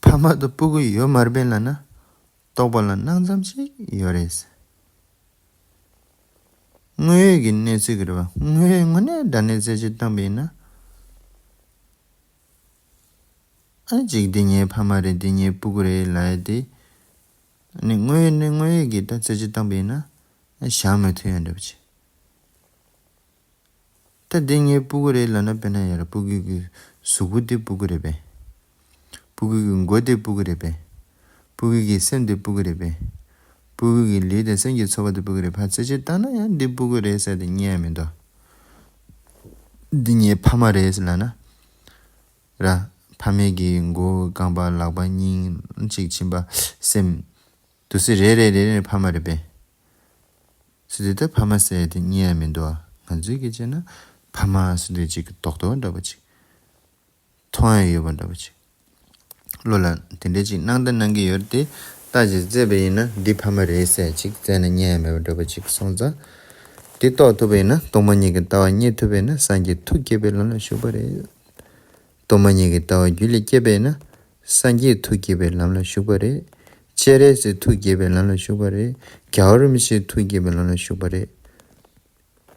ཕ་མ་དང་སྤུ་གུ་ཡོད་མ་རེད་པས་ལབ་ན། རྟོག་པ་ལ་སྣང་ཙམ་ཞིག་ཡོད་རེད། དངོས་ཡོད་ཀྱི་གནས་ཚུལ་གྱི་རེད་པ། དངོས་ཡོད་དངོས་གནས་དྲང་གནས་རྩད་གཅོད་བཏང་པ་ཡིན་ན། ཨ་ཅིག་འདི་ངའི་ཕ་མ་རེད། འདི་ངའི་སྤུ་གུ་རེད་ལབ་ཡ་དེ། ཨ་ནི་དངོས་ཡོད་ནི་དངོས་ཡོད་ཀྱི་ད་རྩད་གཅོད་བཏང་པ་ཡིན་ན། བཞག་མི་ཐུབ་ཡ་འདྲ་པོ་ཅིག་ད་འདི་ངའི་སྤུ་གུ་རེད་ལབ་ན། དཔེར་ན་ཡར་སྤུ་གུ་གི་གཟུགས་པོ་འདི་སྤུ་གུ་རེད་པས། སྤུ་གུ་གི་མགོ་འདི་སྤུ་གུ་རེད་པས། སྤུ་གུ་གི་སེམས་འདི་སྤུ་གུ་རེད་པས། སྤུ་གུ་གི་ལུས་དང་སེམས་ཀྱི་ཚོར་བ་འདི་སྤུ་གུ་རེད། ཕར་རྩད་གཅོད་བཏང་ན་ཡང་འདི་སྤུ་གུ་རེད་ཟེར་ཏེ་རྙེད་ཡ་མི་འདུག་འདི་ངའི་ཕ་མ་རེད་ཟེར་ལབ་ན། ར། ཕ་མའི་གི་མགོ་རྐང་པ་ལག་པ་སྙིང་གཅིག་མཆིན་པ་སེམས། དུ་སི་རེ་རེ་རེ་རེ་ཕ་མ་རེད་པས། སི་དུ་ད་ཕ་མ་ཟེར་དེ་རྙེད་ཡ་མི་འདུག་ང་ཚོའི་གི་བྱས་ན་ཕ་མ་སི་དུ་ཅིག་གི་རྡོག་རྡོག་འདྲ་པོ་ཅིག་མཐོང་ཡ་ཡོད་པ་འདྲ་པོ་ཅིག་བློ་ལ་དེ་འདྲ་ཅིག་སྣང་ད་སྣང་གི་ཡོད་དེ། ལྟ་ཅིག་བཙལ་བ་ཡིན་ན་འདི་ཕ་མ་རེད་ཟེར་ཅིག་བཙལ་ན་རྙེད་ཡ་མེད་པ་འདྲ་པོ་ཅིག་སོང་ཙང་། འདི་རྟོགས་ཐུབ་པ་ཡིན་ན། སྟོང་པ་ཉིད་ཀྱི་ལྟ་བ་རྙེད་ཐུབ་པ་ཡིན་ན། སངས་རྒྱས་ཐུགས་བསྐྱེད་པའི་ལམ་ལ་ཞུགས་པ་རེད། སྟོང་པ་ཉིད་ཀྱི་ལྟ་བ་རྒྱུད་ལ་སྐྱེས་པས་ན། སངས་རྒྱས་ཐུགས་བསྐྱེད་པའི་ལམ་ལ་ཞུགས་པ་རེད། སྤྱན་རས་གཟིགས་ཐུགས་བསྐྱེད་པའི་ལམ་ལ་ཞུགས་པ་རེད། རྒྱལ་བ་རིན་པོ་ཆེ་ཐུགས་བསྐྱེད་པའི་ལམ་ལ་ཞུགས་པ་རེད།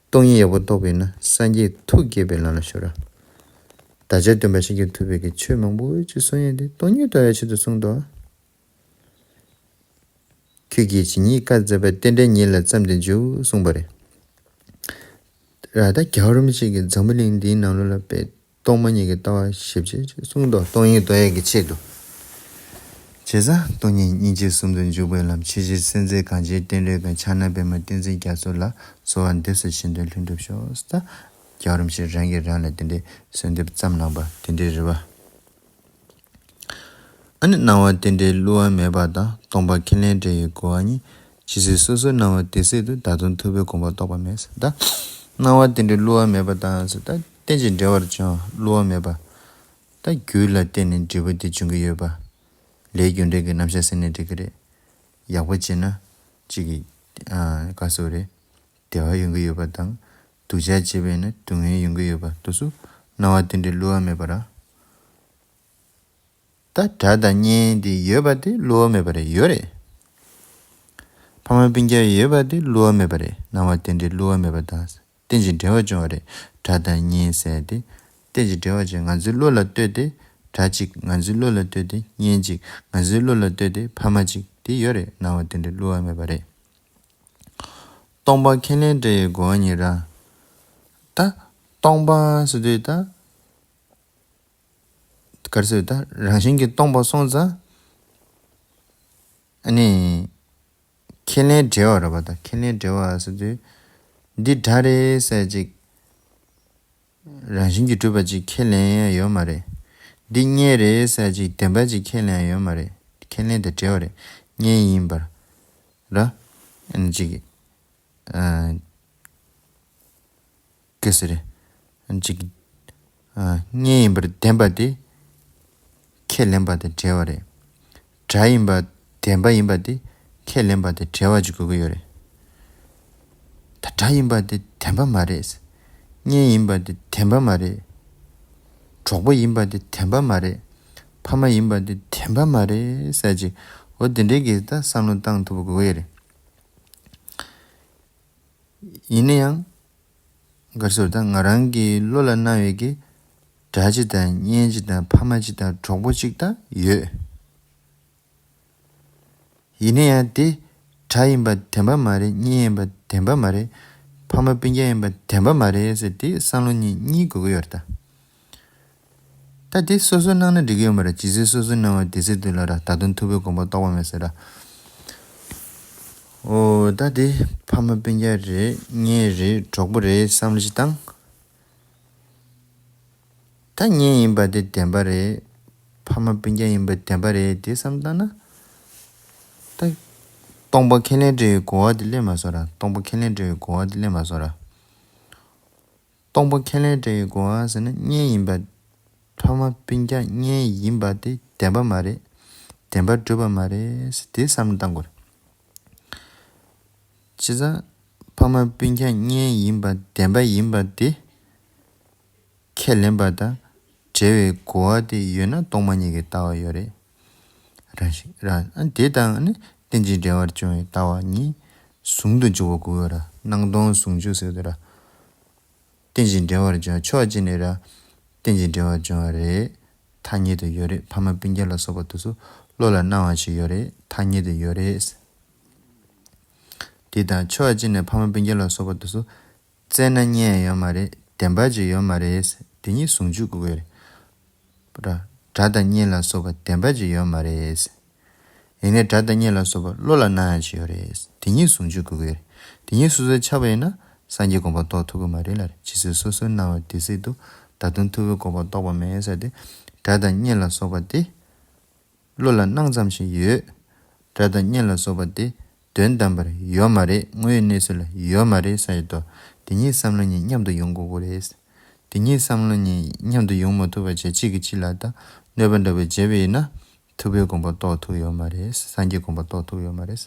སྟོང་ཉིད་ཡག་པོ་རྟོགས་པས་ན། སངས་རྒྱས་ཐུགས་བསྐྱེད་པའི་ལམ་ལ་ཞུགས་ར། བདག་ཅག་སྟོན་པ་ཤཱཀྱ་ཐུབ་པའི་གི་ཆོས་མང་པོ་ཅིག་གསུང་ཡོད་དེ། སྟོང་ཉིད་རྟོགས་ཡ་ཆེད་དུ་གསུངས་ཏོ། ཁྱོད་ཀྱིས་ཇི་སྙེད་བཀའ་སྩལ་པ། རྟེན་འབྲེལ་ཉིད་ལ་བརྩམས་ཏེ་འཇུག་གསུངས་པ་རེད། ར། ད་རྒྱལ་བ་རིན་པོ་ཆེ་གིས་འཛམ་བུ་གླིང་འདིའི་ནང་ལོགས་ལ་དཔེ་སྟོང་པ་ཉིད་ཀྱི་ལྟ་བ་ཞིབ་ཆ་ཅིག་གསུངས་འདུག་སྟོང་ཉིད་རྟོགས་ཡས་ཀྱི་ཆེད་དུ། བྱས་ཙང་སྟོང་ཉིད་སྙིང་རྗེ་གསུམ་དུ་འཇུག་པའི་ལམ། ཆེས་ཆེར་གསལ་མཛད་གངས་ཅན་བསྟན་འགྲོའི་མགོན། ཕྱག་ན་པདྨོ་བསྟན་འཛིན་རྒྱ་མཚོ་ལ། གསོལ་བ་འདེབས་སོ་གཞན་དོན་ལྷུན་གྲུབ་ཤོག་ད་རྒྱལ་བ་རིན་པོ་ཆེ་རང་གིས་རང་ལ་དེ་འདྲའི་གསོལ་འདེབས་བརྩམས་གནང་པ་དེ་འདྲའི་རེད་པ། ཨ་ནི་སྣང་བ་རྟེན་འབྲེལ་བསླུ་བ་མེད་པ་དང་། སྟོང་པ་ཁས་ལེན་བྲལ་བའི་གོ་བ་གཉིས། ཇི་སྲིད་སོ་སོར་སྣང་བ་དེ་སྲིད་དུ། བདག་དོན་ཐུབ་པའི་དགོངས་པ་རྟོགས་པ་མེད། ད་སྣང་བ་རྟེན་འབྲེལ་བསླུ་བ་མེད་པ་དང་ཟེར། ད་རྟེན་ཅིང་འབྲེལ་བར་འབྱུང་བ་བསླུ་བ་མེད་པ། ད་རྒྱུ་ལ་བརྟེན་ནས་འབྲས་བུ་དེ་འབྱུང་གི་ཡོད་པ། ལས་རྒྱུ་འབྲས་ཀྱི་རྣམ་གཞག་ཟེར་ནས་འགྲིག་གི་རེད། ཡག་པོ་བྱས་ན་གཅིག་གི་ཨ་ག་ཟེར་རེད། བདེ་བ་ཡོང་གི་ཡོད་པ་དང་། སྡུག་ཅག་བྱས་པས་ན་སྡུག་བསྔལ་ཡོང་གི་ཡོད་པ། དེ་ཚོ་ སྣང་བ་དེ་འདྲའི་བསླུ་བ་མེད་པ་ར། ད་སྒྲ་དང་བརྙན་དེ་ཡོད་པ་དེ་བསླུ་བ་མེད་པ་རེད། ཡོད་རེད། ཕ་མ་སྤུན་ཀྱག་ཡོད་པ་དེ་བསླུ་བ་མེད་པ་རེད། སྣང་བ་དེ་འདྲའི་བསླུ་བ་མེད་པ་དང་། རྟེན་ཅིང་འབྲེལ་བར་འབྱུང་བ་རེད། སྒྲ་དང་བརྙན་ཟེར་ཏེ། རྟེན་ཅིང་འབྲེལ་བར་འབྱུང་། ང་ཚོའི་བློ་ལ་ལྟོས་ཏེ་སྒྲ་གཅིག་ང་ཚོའི་བློ་ལ་ལྟོས་ཏེ་བརྙན་གཅིག་ང་ཚོའི་བློ་ལ་ལྟོས་ཏེ་ཕ་མ་གཅིག་དེ་ཡོད་རེད། སྣང་བ་དེ་འདྲའི་བསླུ་བ་མེད་པ་རེད། སྟོང་པ་ཁས་ལེན་བྲལ་བའི་གོ་བ་ཉིད་ར། ད་སྟོང་པ་ཟེར་དུས་ད། ག་རེ་ཟེར་ད་རང་བཞིན་གྱིས་སྟོང་པ་སོང་ཙང་། ཨ་ནི། ཁས་ལེན་བྲལ་བ་རེད་པ། ད་ཁས་ལེན་བྲལ་བ་ཟེར་དུས། འདི་སྒྲ་རེད་ཟེར་ཅིག་རང་བཞིན་གྱིས་གྲུབ་པ་ཅིག་ཁས་ལེན་ཡ་ཡོད་མ་རེད། འདི་བརྙན་རེད་ཟེར་ཅིག་བདེན་པ་ཅིག་ཁས་ལེན་ཡ་ཡོད་མ་རེད། ཁས་ལེན་དེ་བྲལ་བ་རེད། བརྙན་ཡིན་པར། ར། ཨ་ནི་ཅིག་ཨ། ག་ཟེར་རེད། ཅིག་ཨ། བརྙན་ཡིན་པར་བདེན་པ་དེ་ཁས་ལེན་པ་དང་བྲལ་བ་རེད། སྒྲ་ཡིན་པ་བདེན་པ་ཡིན་པ་དེ་ཁས་ལེན་པ་དང་བྲལ་བ་ཅིག་དགོས་ཀྱི་ཡོད་རེད། ད་སྒྲ་ཡིན་པ་དེ་བདེན་པ་མ་རེད། བརྙན་ཡིན་པ་དེ་བདེན་པ་མ་རེད། གྲོགས་པོ་ཡིན་པ་དེ་བདེན་པ་མ་རེད། ཕ་མ་ཡིན་པ་དེ་བདེན་པ་མ་རེད་ཟེར་ཅིག་འོ་དེ་འདྲའི་གི་ད་བསམ་བློ་བཏང་ཐུབ་པ་དགོས་ཀྱི་ཡོད་རེད། ཡིན་ན་ཡང་། ག་རེ་ཟེར་ད་ང་རང་གི་བློ་ལ་སྣང་བའི་གི་སྒྲ་གཅིག་དང་བརྙན་གཅིག་དང་ཕ་མ་གཅིག་དང་གྲོགས་པོ་གཅིག་ད་ཡོད། ཡིན་ན་ཡང་དེ་སྒྲ་ཡིན་པ་བདེན་པ་མ་རེད། བརྙན་ཡིན་པ་བདེན་པ་མ་རེད། ཕ་མ་སྤུན་ཀྱག་ཡིན་པ་བདེན་པ་མ་རེད་ཟེར་དེ་བསམ་བློ་གཉིས་གཉིས་དགོས་ཀྱི་ཡོད་རེད་ད། ད་དེ་སོ་སོ་སྣང་ན་འགྲིག་གི་ཡོད་མ་རེད། ཇི་སྲིད་སོ་སོའི་སྣང་བ་དེ་སྲིད་དུ་ལ་ར། ད་དུང་ཐུབ་པའི་དགོངས་པ་རྟོགས་པ་མེད་ཟེར་ར། འོ་ད་དེ་ཕ་མ་སྤུན་ཀྱག་རེད། བརྙན་རེད། གྲོགས་པོ་རེད་བསམ་བློ་ཞིག་བཏང་། ད་བརྙན་ཡིན་པ་དེ་བདེན་པ་རེད། ཕ་མ་སྤུན་ཀྱག་ཡིན་པ་བདེན་པ་རེད་དེ་བསམ་བཏང་ན། ད་སྟོང་པ་ཁས་ལེན་བྲལ་བའི་གོ་བ་དེ་སླེབས་མ་སོང་ར། སྟོང་པ་ཁས་ལེན་བྲལ་བའི་གོ་བ་དེ་སླེབས་མ་སོང་ར། སྟོང་པ་ཁས་ལེན་བྲལ་བའི་གོ་བ་ཟེར་ན་བརྙན་ཡིན་པ། ཕ་མ་སྤུན་ཀྱག་བརྙན་ཡིན་པ་དེ་བདེན་པ་མ་རེད། བདེན་པར་གྲུབ་པ་མ་རེད་དེ་བསམ་བློ་བཏང་དགོས་རེད། བྱས་ཙང་ཕ་མ་སྤུན་ཀྱག་བརྙན་ཡིན་པ་བདེན་པ་ཡིན་པ་དེ་ཁས་ལེན་པ་དང་བྲལ་བའི་གོ་བ་དེ་ཡོད་ན་སྟོང་པ་ཉིད་ཀྱི་ལྟ་བ་ཡོད་རེད། རང་བཞིན་རང་ཨ་དེ་དང་ནི་རྟེན་ཅིང་འབྲེལ་བར་འབྱུང་བའི་ལྟ་བ་གཉིས་ཟུང་དུ་འཇུག་པ་དགོས་ཡོད་ར། སྣང་སྟོང་ཟུང་འཇུག་ཟེར་གྱི་འདུག་ར། རྟེན་ཅིང་འབྲེལ་བར་འབྱུང་བ་ཕྱོགས་གཅིག་ནས་ར། རྟེན་ཅིང་འབྲེལ་བར་འབྱུང་བ་རེད། ཐ་སྙད་དུ་ཡོད་རེད། ཕ་མ་སྤུན་ཀྱག་ལ་སོགས་པ་དེ་ཚོ་བློ་ལ་སྣང་བ་ཞིག་ཡོད་རེད། ཐ་སྙད་དུ་ཡོད་རེད། དེ་དང་ཕྱོགས་གཅིག་ནས་ཕ་མ་སྤུན་ཀྱག་ལ་སོགས་པ་དེ་ཚོ་བཙལ་ན་རྙེད་ཡ་ཡོད་མ་རེད། བདེན་པ་ཅིག་ཡོད་མ་རེད། དེ་གཉིས་ཟུང་འཇུག་དགོས་ཀྱི་ཡོད་རེད། ར། སྒྲ་དང་བརྙན་ལ་སོགས་པ་བདེན་པ་ཅིག་ཡོད་མ་རེད། ཡིན་ནའི་སྒྲ་དང་བརྙན་ལ་སོགས་པ་བློ་ལ་སྣང་ཡ་ཅིག་ཡོད་རེད། དེ་གཉིས་ཟུང་འཇུག་དགོས་ཀྱི་ཡོད་རེད། དེ་གཉིས་སོ་སོར་ཆགས་པ་ཡིན་ན་སངས་རྒྱས་དགོངས་པ་རྟོགས་ཐུབ་ཀྱི་མ་རེད་ལ། ཇི་སྲིད་སོ་སོའི་སྣང་བ་དེ་སྲིད་དུ། ད་དུང་ཐུབ་པའི་དགོངས་པ་རྟོགས་པ་མེད་ཟེར་ཏེ། སྒྲ་དང་བརྙན་ལ་སོགས་པ་དེ་བློ་ལ་སྣང་ཙམ་ཞིག་ཡོད། སྒྲ་དང་བརྙན་ལ་སོགས་པ་དེ་དོན་དམ་པར་ཡོད་མ་རེད། དངོས་ཡོད་གནས་ཚུལ་ལ་ཡོད་མ་རེད་ཟེར་ཡོད་དོ། དེ་གཉིས་བསམ་བློ་གཉིས་མཉམ་དུ་ཡོང་དགོས་ཀྱི་རེད། དེ་གཉིས་བསམ་བློ་གཉིས་མཉམ་དུ་ཡོང་མ་ཐུབ་པ་བྱས་གཅིག་གིས་གཅིག་ལ་ད་གནོད་པ་འདྲ་བོ་བྱས་པ་ཡིན་ན། ཐུབ་པའི་དགོངས་པ་རྟོགས་ཐུབ་ཡོད་མ་རེད། སངས་རྒྱས་དགོངས་པ་རྟོགས་ཐུབ་ཡོད་མ་རེད།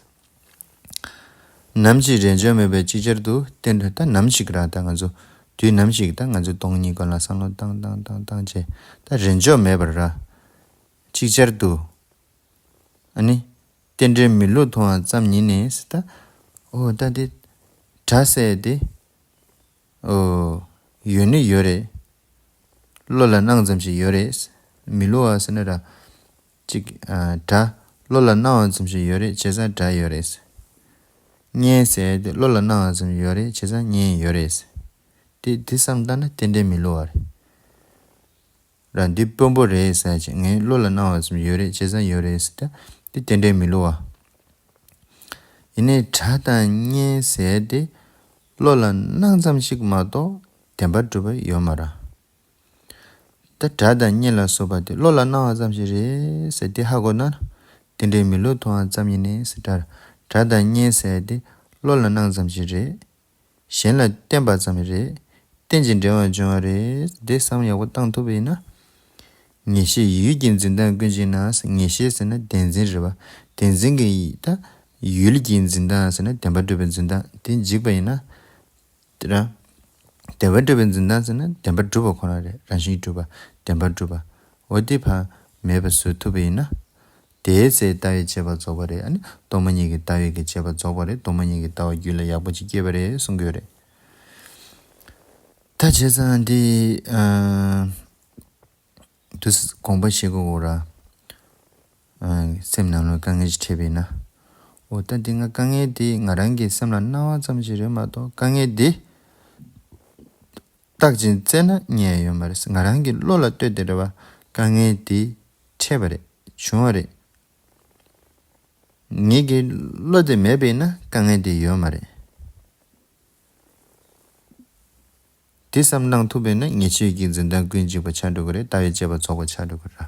ནམ་ཞིག་རེས་འཇོག་མེད་པར་ཅིག་ཅར་དུ་བསྟན་འགྲོ། ད་ནམ་ཞིག་ར་ད་ང་ཚོ་དུས་ནམ་ཞིག་ད་ང་ཚོ་སྟོང་ཉིད་སྐོར་ལ་བསམ་བློ་བཏང་བཏང་བཏང་བཏང་བྱས་ད་རེས་འཇོག་མེད་པར་ར། ཅིག་ཅར་དུ། ཨ་ནི། རྟེན་འབྲེལ་མི་བསླུ་མཐོང་བ་ཙམ་ཉིད་ནས་ད། ཨོ་ད་དེ། སྒྲ་ཟེར་དེ། ཨོ། ཡོད་ནི་ཡོད་རེད། བློ་ལ་སྣང་ཙམ་ཞིག་ཡོད་རེད། མི་བསླུ་བ་ཟེར་ན་ར། ཅིག་ཨ། སྒྲ། བློ་ལ་སྣང་བ་ཙམ་ཞིག་ཡོད་རེད། བྱས་ཙང་སྒྲ་ཡོད་རེད། བརྙན་ཟེར་དེ་བློ་ལ་སྣང་བ་ཙམ་ཡོད་རེད། བྱས་ཙང་བརྙན་ཡོད་རེད། དེ་དེ་བསམ་བཏང་ན་རྟེན་འབྲེལ་མི་བསླུ་བ་རེད། ར་འདི་དཔོན་པོ་རེད་ཟེར་ཅིག་ངའི་བློ་ལ་སྣང་བ་ཙམ་ཡོད་རེད། བྱས་ཙང་ཡོད་རེད་ཟེར་ཏེ་འདི་རྟེན་འབྲེལ་མི་བསླུ་བ། ཡིན་ནའི་སྒྲ་དང་བརྙན་ཟེར་དེ་བློ་ལ་སྣང་ཙམ་ཞིག་མ་གཏོགས་བདེན་པར་གྲུབ་པ་ཡོད་མ་རེད། ད་སྒྲ་དང་བརྙན་ལ་སོགས་པ་དེ་བློ་ལ་སྣང་བ་ཙམ་ཞིག་རེད་ཟེར་དེ་ཧ་གོ་ན། རྟེན་འབྲེལ་མི་བསླུ་མཐོང་བ་ཙམ་ཡིན་ནའི་ཟེར་སྒྲ། སྒྲ་དང་བརྙན་ཟེར་དེ་བློ་ལ་སྣང་ཙམ་ཞིག་རེད། གཞན་ལ་བརྟེན་པ་ཙམ་རེད། རྟེན་ཅིང་འབྲེལ་བར་འབྱུང་བ་རེད། འདི་བསམ་ཡག་པོ་བཏང་ཐུབ་པ་ཡིན་ན། ངེས་ཤེས་ཡུལ་གྱི་འཛིན་སྟངས་ཀུན་གཅིག་ན། ངེས་ཤེས་ཟེར་ན་བདེན་འཛིན་རེད་པ། བདེན་འཛིན་གྱི་ད་ཡུལ་གྱི་འཛིན་སྟངས་ཟེར་ན་བདེན་པར་གྲུབ་པའི་འཛིན་སྟངས་དེ་འཇིག་པ་ཡིན་ན། དེ་རང་ བདེན་པར་གྲུབ་པའི་འཛིན་སྟངས་ཟེར་ན་བདེན་པར་གྲུབ་པ་ཁོ་ན་རེད། རང་བཞིན་གྱིས་གྲུབ་པ། བདེན་པར་གྲུབ་པ། འོ་དེ་ཕར་མེད་པ་བཟོ་ཐུབ་པ་ཡིན་ན། དེའི་ཚེ་ལྟ་བའི་དཔྱད་པ་རྫོགས་པ་རེད། ཨ་ནི་སྟོང་པ་ཉིད་ཀྱི་ལྟ་བའི་གི་དཔྱད་པ་རྫོགས་པ་རེད། སྟོང་པ་ཉིད་ཀྱི་ལྟ་བ་རྒྱུད་ལ་ཡག་པོ་ཅིག་སྐྱེས་པ་རེད་གསུང་གི་ཡོད་རེད། ད་བྱས་ཙང་འདི་ཨ། དུ་དགོངས་པ་བཞེས་དགོས་ར། ཨ། སེམས་ནང་ལ་དཀའ་ངལ་ཞིག་འཕྲད་པས་ན། འོ་ད་འདི་ང་དཀའ་ངལ་འདི་ང་རང་གི་སེམས་ལ་སྣང་བ་ཙམ་ཞིག་རེད་མ་གཏོགས། དཀའ་ངལ་འདི་བརྟག་ཅིང་བཙལ་ན་རྙེད་ཡ་ཡོད་མ་རེད། ང་རང་གི་བློ་ལ་ལྟོས་ཏེ་རེད་བ། དཀའ་ངལ་འདི་འཕྲད་པ་རེད། བྱུང་བ་རེད། ངེད་ཀྱི་བློ་དེ་མེད་པས་ན་དཀའ་ངལ་དེ་ཡོད་མ་རེད། དེ་བསམ་གནང་ཐུབ་པས་ན་ཉེས་སྤྱོད་ཀྱི་འཛིན་སྟངས་ཀུན་འཇིག་པ་ཆགས་འགྲོ་གི་རེད། ལྟ་བའི་དཔྱད་པ་རྫོགས་པ་ཆགས་འགྲོ་གི་རེད།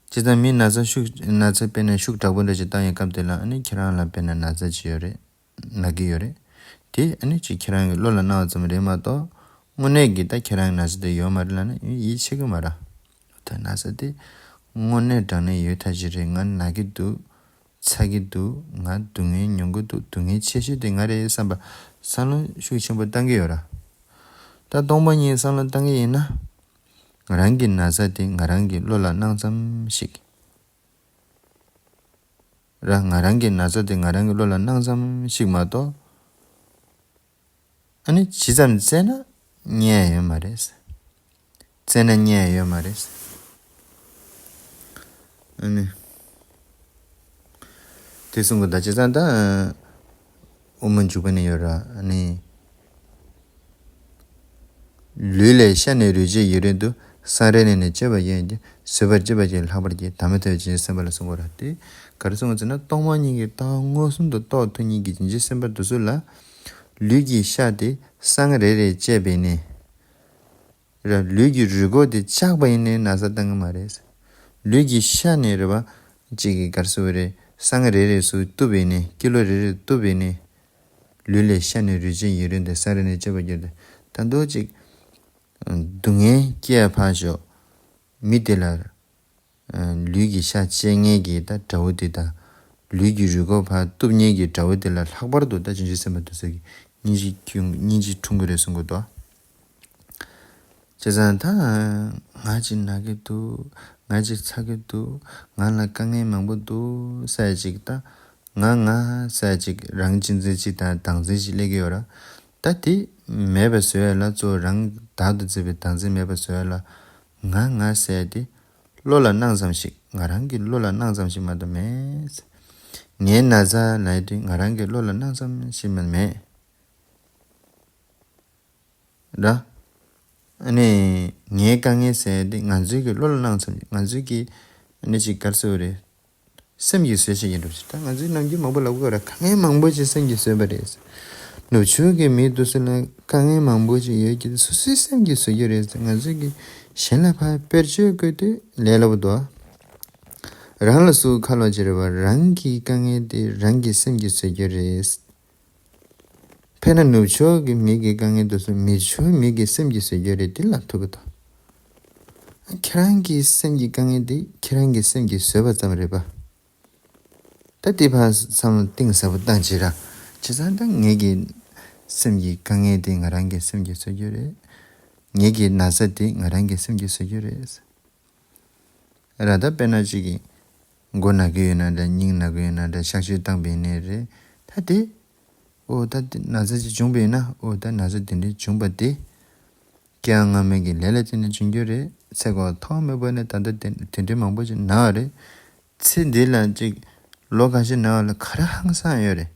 བྱས་ཙང་མི་ན་ཚ་ཤུགས་ན་ཚ་དཔེར་ན་ཤུགས་དྲག་པོ་འདྲ་ཞིག་བཏང་ཡོད་སྐབས་དེ་ལ། ཨ་ནི་ཁྱེད་རང་ལ་དཔེར་ན་ན་ཚ་ཅིག་ཡོད་རེད། ན་གི་ཡོད་རེད། དེ་ཨ་ནི་ཅིག་ཁྱེད་རང་གི་བློ་ལ་སྣང་བ་ཙམ་རེད་མ་གཏོགས། དངོས་གནས་ཀྱི་ད་ཁྱེད་རང་གི་ན་ཚ་དེ་ཡོད་མ་རེད་ལབ་ན་ཡིད་ཆེས་གི་མ་རེད། ད་ན་ཚ་དེ་དངོས་གནས་དྲང་གནས་ཡོད་ཐག་ཆོད་རེད། ང་ན་གི་འདུག་ཚ་གི་འདུག་ང་སྡུག་བསྔལ་མྱོང་གི་འདུག་སྡུག་བསྔལ་ཆེ་ཤོས་དེ་ང་རེད་བསམ་པ་བསམ་བློ་ཤུགས་ཆེན་པོ་བཏང་གི་ཡོད་ར། ད་སྟོང་པ་ཉིད་བསམ་བློ་བཏང་གི་ཡིན་ན། ང་རང་གི་ན་ཚ་དེ་ང་རང་གི་བློ་ལ་སྣང་ཙམ་ཞིག་ར། ང་རང་གི་ན་ཚ་དེ་ང་རང་གི་བློ་ལ་སྣང་ཙམ་ཞིག་མ་གཏོགས། ཨ་ནི་ཇི་ཙམ་བཙལ་ན་རྙེད་ཡ་ཡོད་མ་རེད། བཙལ་ན་རྙེད་ཡ་ཡོད་མ་རེད། ཨ་ནི། དེ་གསུང་གི་ད་བྱས་ཙང་ད། དབུ་མ་འཇུག་པ་ནས་ཡོད་ར། ཨ་ནི། ལུས་ལས་ཤ་ནི་རུས་ཆད་ཡུན་རིང་དུ། སྲང་རེ་ནས་ནི་གཅོད་པ་ཡིན་ཏེ། བཟོད་པར་བྱེད་པ་ཅིག་ལྷག་པར་གྱིས། དམ་པའི་ཐོས་བྱིན་གྱིས་སེམས་པ་ལ་གསུང་གོ་ར། དེ་ག་རེ་གསུང་གི་ཟེར་ན། སྟོང་པ་ཉིད་ཀྱི་ལྟ་བ་མངོན་སུམ་དུ་རྟོགས་ཐུབ་མཁན་གྱི་བྱིན་གྱིས་སེམས་པ་དེ་ཚོ་ལ། ལུས་ཀྱི་ཤ་དེ་སྲང་རེ་རེ་བཅད་པས་ནི། ར། ལུས་ཀྱི་རུས་ཁོག་དེ་བཅག་པ་ཡིན་ནའི་ན་ཚ་བཏང་གི་མ་རེད། ལུས་ཀྱི་ཤ་ནས་རེད་བ། གཅིག་གི་ག་རེ་ཟེར་དགོས་རེད། སྲང་རེ་རེ་སུ་གཏུབ་པས་ནི། ཀི་ལོ་རེ་རེ་གཏུབ་པས་ནི། ལུས་ལས་ཤ་ནི་རུས་ཆད་ཡུན་རིང་དུ། སྲང་རེ་ནས་གཅོད་པར་འགྱུར་ཏེ། ད་དུང་གཅིག་སྡུག་བསྔལ་སྐྱེ་ཡ་ཕར་ཞོག་མི་དེ་ལ། ལུས་ཀྱི་ཤ་བཅད་མཁན་གྱི་ད་དགྲ་བོ་དེ་དང་། ལུས་ཀྱི་རུས་ཁོག་ཕར་གཏུབ་མཁན་གྱི་དགྲ་བོ་དེ་ལ་ལྷག་པར་དུ་ད་བྱང་ཆུབ་སེམས་དཔའ་དེ་ཚོ་གི་སྙིང་རྗེ་ཁྱོད་སྙིང་རྗེ་འཁྲུངས་ཀྱི་རེད་གསུང་གི་འདུག་བྱས་ཙང་ད་ང་ཅིག་ན་གི་འདུག་ང་ཅིག་ཚ་གི་འདུག་ང་ལ་དཀའ་ངལ་མང་པོ་འདུག་ཟེར་ཅིག་ད་ང་ང་ཟེར་ཅིག་རང་གཅེས་འཛིན་ཅིག་དང་བདག་འཛིན་ཅིག་སླེབས་ཀྱི་ཡོད་ར། ད་དེ་མེད་པ་བཟོ་ཡ་ལ། གཙོ་བོ་རང་བདག་ཏུ་འཛིན་པའི་བདག་འཛིན་མེད་པ་བཟོ་ཡ་ལ། ང་ང་ཟེར་ཡ་དེ་བློ་ལ་སྣང་ཙམ་ཞིག་ང་རང་གི་བློ་ལ་སྣང་ཙམ་ཞིག་མ་གཏོགས་མེད། ངའི་ན་ཚ་ལབ་ཡ་དེ་ང་རང་གི་བློ་ལ་སྣང་ཙམ་ཞིག་མ་མེད། ར། ཨ་ནི་ངའི་དཀའ་ངལ་ཟེར་ཡ་དེ་ང་ཚོའི་གི་བློ་ལ་སྣང་ཙམ་ཞིག་ང་ཚོའི་གི་ཨ་ནི་ཅིག་ག་རེ་ཟེར་དགོས་རེད། སེམས་ཀྱིས་བཟོས་བྱས་ཀྱི་འགྲོ་བྱེད། ད་ང་ཚོའི་ནམ་རྒྱུན་མང་པོ་ལབ་དགོས་ར། དཀའ་ངལ་མང་པོ་ཅིག་སེམས་ཀྱིས་བཟོས་པ་རེད། ནུབ་ཕྱོགས་ཀྱི་མི་དེ་ཚོ་ལ་དཀའ་ངལ་མང་པོ་ཅིག་ཡོད་ཀྱི་དེ་སོ་སོའི་སེམས་ཀྱིས་བཟོས་ཀྱི་རེད། ང་ཚོས་ཀྱི་གཞན་ལ་ཕར་དཔེར་བརྗོད་བཀོད་དུས་ལས་སླ་པོ་འདུག་རང་ལ་སུ་ཁ་ལོ་བྱེད་རེད་བ། རང་གི་དཀའ་ངལ་དེ་རང་གི་སེམས་ཀྱིས་བཟོས་ཀྱི་རེད། དཔེར་ན་ནུབ་ཕྱོགས་ཀྱི་མི་གི་དཀའ་ངལ་དེ་ཚོ་མི་ཆོས་མི་གི་སེམས་ཀྱིས་བཟོས་ཀྱི་རེད། དེ་ལབ་ཐུབ་ཀྱི་འདུག་ཁྱེད་རང་གི་སེམས་ཀྱི་དཀའ་ངལ་དེ་ཁྱེད་རང་གི་སེམས་ཀྱིས་བཟོས་པ་ཙམ་རེད་པ། ད་དེ་ཕར་བསམ་བློ་གཏིང་ཟབ་པོ་བཏང་བྱས་ར། བྱས་ཙང་ད་ངེད་ཀྱི་སེམས་ཀྱི་དཀའ་ངལ་དེ་ང་རང་གི་སེམས་ཀྱིས་བཟོས་ཀྱི་རེད། ངེད་ཀྱི་ན་ཚ་དེ་ང་རང་གི་སེམས་ཀྱིས་བཟོས་ཀྱི་རེད། ར། ད་དཔེར་ན་གཅིག་གིས་མགོ་ན་གི་ཡོད་ན་འདྲ། སྙིང་ན་གི་ཡོད་ན་འདྲ། གཤག་བཅོས་བཏང་པ་ཡིན་ནའི་རེད། ད་དེ། ཨོ་ད་དེ་ན་ཚ་ཅིག་བྱུང་པ་ཡིན་ན། ཨོ་ད་ན་ཚ་དེ་འདྲའི་བྱུང་པ་དེ་སྐྱེ་བ་སྔ་མའི་གི་ལས་ལ་བརྟེན་ནས་བྱུང་རྒྱུ་རེད། ཚེ་གང་ཐོག་མེད་པ་ནས་ད་ལྟ་དེ་དེ་འདྲའི་མང་པོ་ཅིག་ན་བ་རེད། ཚེ་འདི་ལ་ཅིག་ལོ་ཁ་ཤས་ན་བ་ལ་ག་རེ་ཧང་སང་ཡོད་རེད།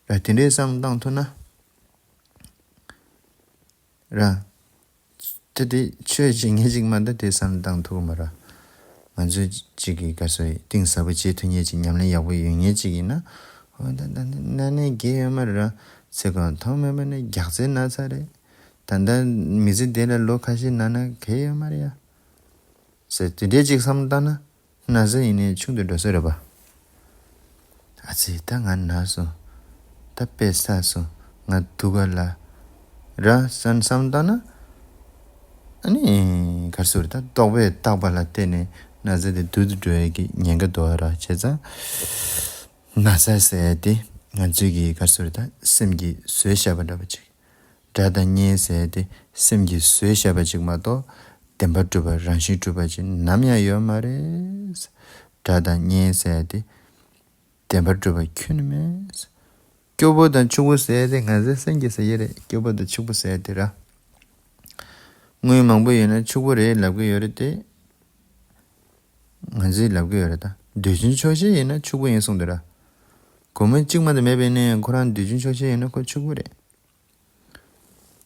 ར། དེ་འདྲའི་བསམ་བཏང་ཐུབ་ན། ར། དེ་དེ་ཆོས་བྱེད་མཁན་ཅིག་མ་གཏོགས་དེ་བསམ་བཏང་ཐུབ་ཀྱི་མ་རེད། ང་ཚོས་གཅིག་གི་ག་ཚོད་གཏིང་ཟབ་པོ་བྱེད་ཐུབ་མཁན་ཅིག་ཉམས་ལེན་ཡག་པོ་ཡོད་མཁན་ཅིག་ཡིན་ན། འོ་ད་ད་ནད་ནད་ནད་རྒྱས་ཡོད་མ་རེད་ར། ཚེ་གང་ཐོག་མེད་པ་ནས་རྒྱགས་ཚད་ན་ཚ་རེད། ད་ལྟ་མི་ཚེ་འདི་ལ་ལོ་ཁ་ཤས་ན་ན་གལ་ཡོད་མ་རེད་ཡ། ཟེར་དེ་འདྲའི་ཅིག་བསམ་བཏང་ན། ན་ཚ་ཡིན་ནའི་ཆུང་དུ་འགྲོ་ས་རེད་པ། ཨ་ཙི་ད་ང་ན་སོང་། ད་དཔེ་བསགས་སོང་། ང་སྡུག་ག་ལ། ར་བསམ་བསམ་བཏང་ན། ཨ་ནི་ག་རེ་ཟེར། ད་རྟོག་པས་བཏགས་པ་ལ་བརྟེན་ནས་ན་ཚ་དེ་སྡུག་ཏུ་འགྲོ་ཡ་གི་ཉེན་ཁ་འདུག་ར། བྱས་ཙང་ན་ཚ་ཟེར་ཡ་དེ་ ང་ཚོས་ཀྱི་ག་ཟེར་ད་སེམས་ཀྱིས་བཟོས་བཞག་པ་འདྲ་པོ་ཅིག་སྒྲ་དང་བརྙན་ཟེར་དེ་སེམས་ཀྱིས་བཟོས་བཞག་པ་ཅིག་མ་གཏོགས་བདེན་པར་གྲུབ་པ་རང་བཞིན་གྲུབ་པ་ཅིག་ནམ་ཡང་ཡོད་མ་རེད། སྒྲ་དང་བརྙན་ཟེར་དེ་བདེན་པར་གྲུབ་པ་ཁྱོན་ནས་མེད། སྐྱོ་པོ་དང་ཕྱུག་པོ་ཟེར་དེ་ང་ཚོའི་སེམས་ཀྱིས་ཟེར་གྱི་རེད། སྐྱོ་པོ་དང་ཕྱུག་པོ་ཟེར་དེ་ར། དངུལ་མང་པོ་ཡོད་ན་ཕྱུག་པོ་རེད་ལབ་ཀྱི་ཡོད་རེད་དེ། ང་ཚོས་ལབ་ཀྱི་ཡོད་རེད་ད། འདོད་ཆུང་ཆོག་ཤེས་ཡིན་ན་ཕྱུག་པོ་ཡིན་གསུངས་འདུག་ར། སྒོར་མོ་གཅིག་མ་གཏོགས་མེད་པའི་ནས་ཁོ་རང་འདོད་ཆུང་ཆོག་ཤེས་ཡོད་ན་ཁོ་ཕྱུག་པོ་རེད།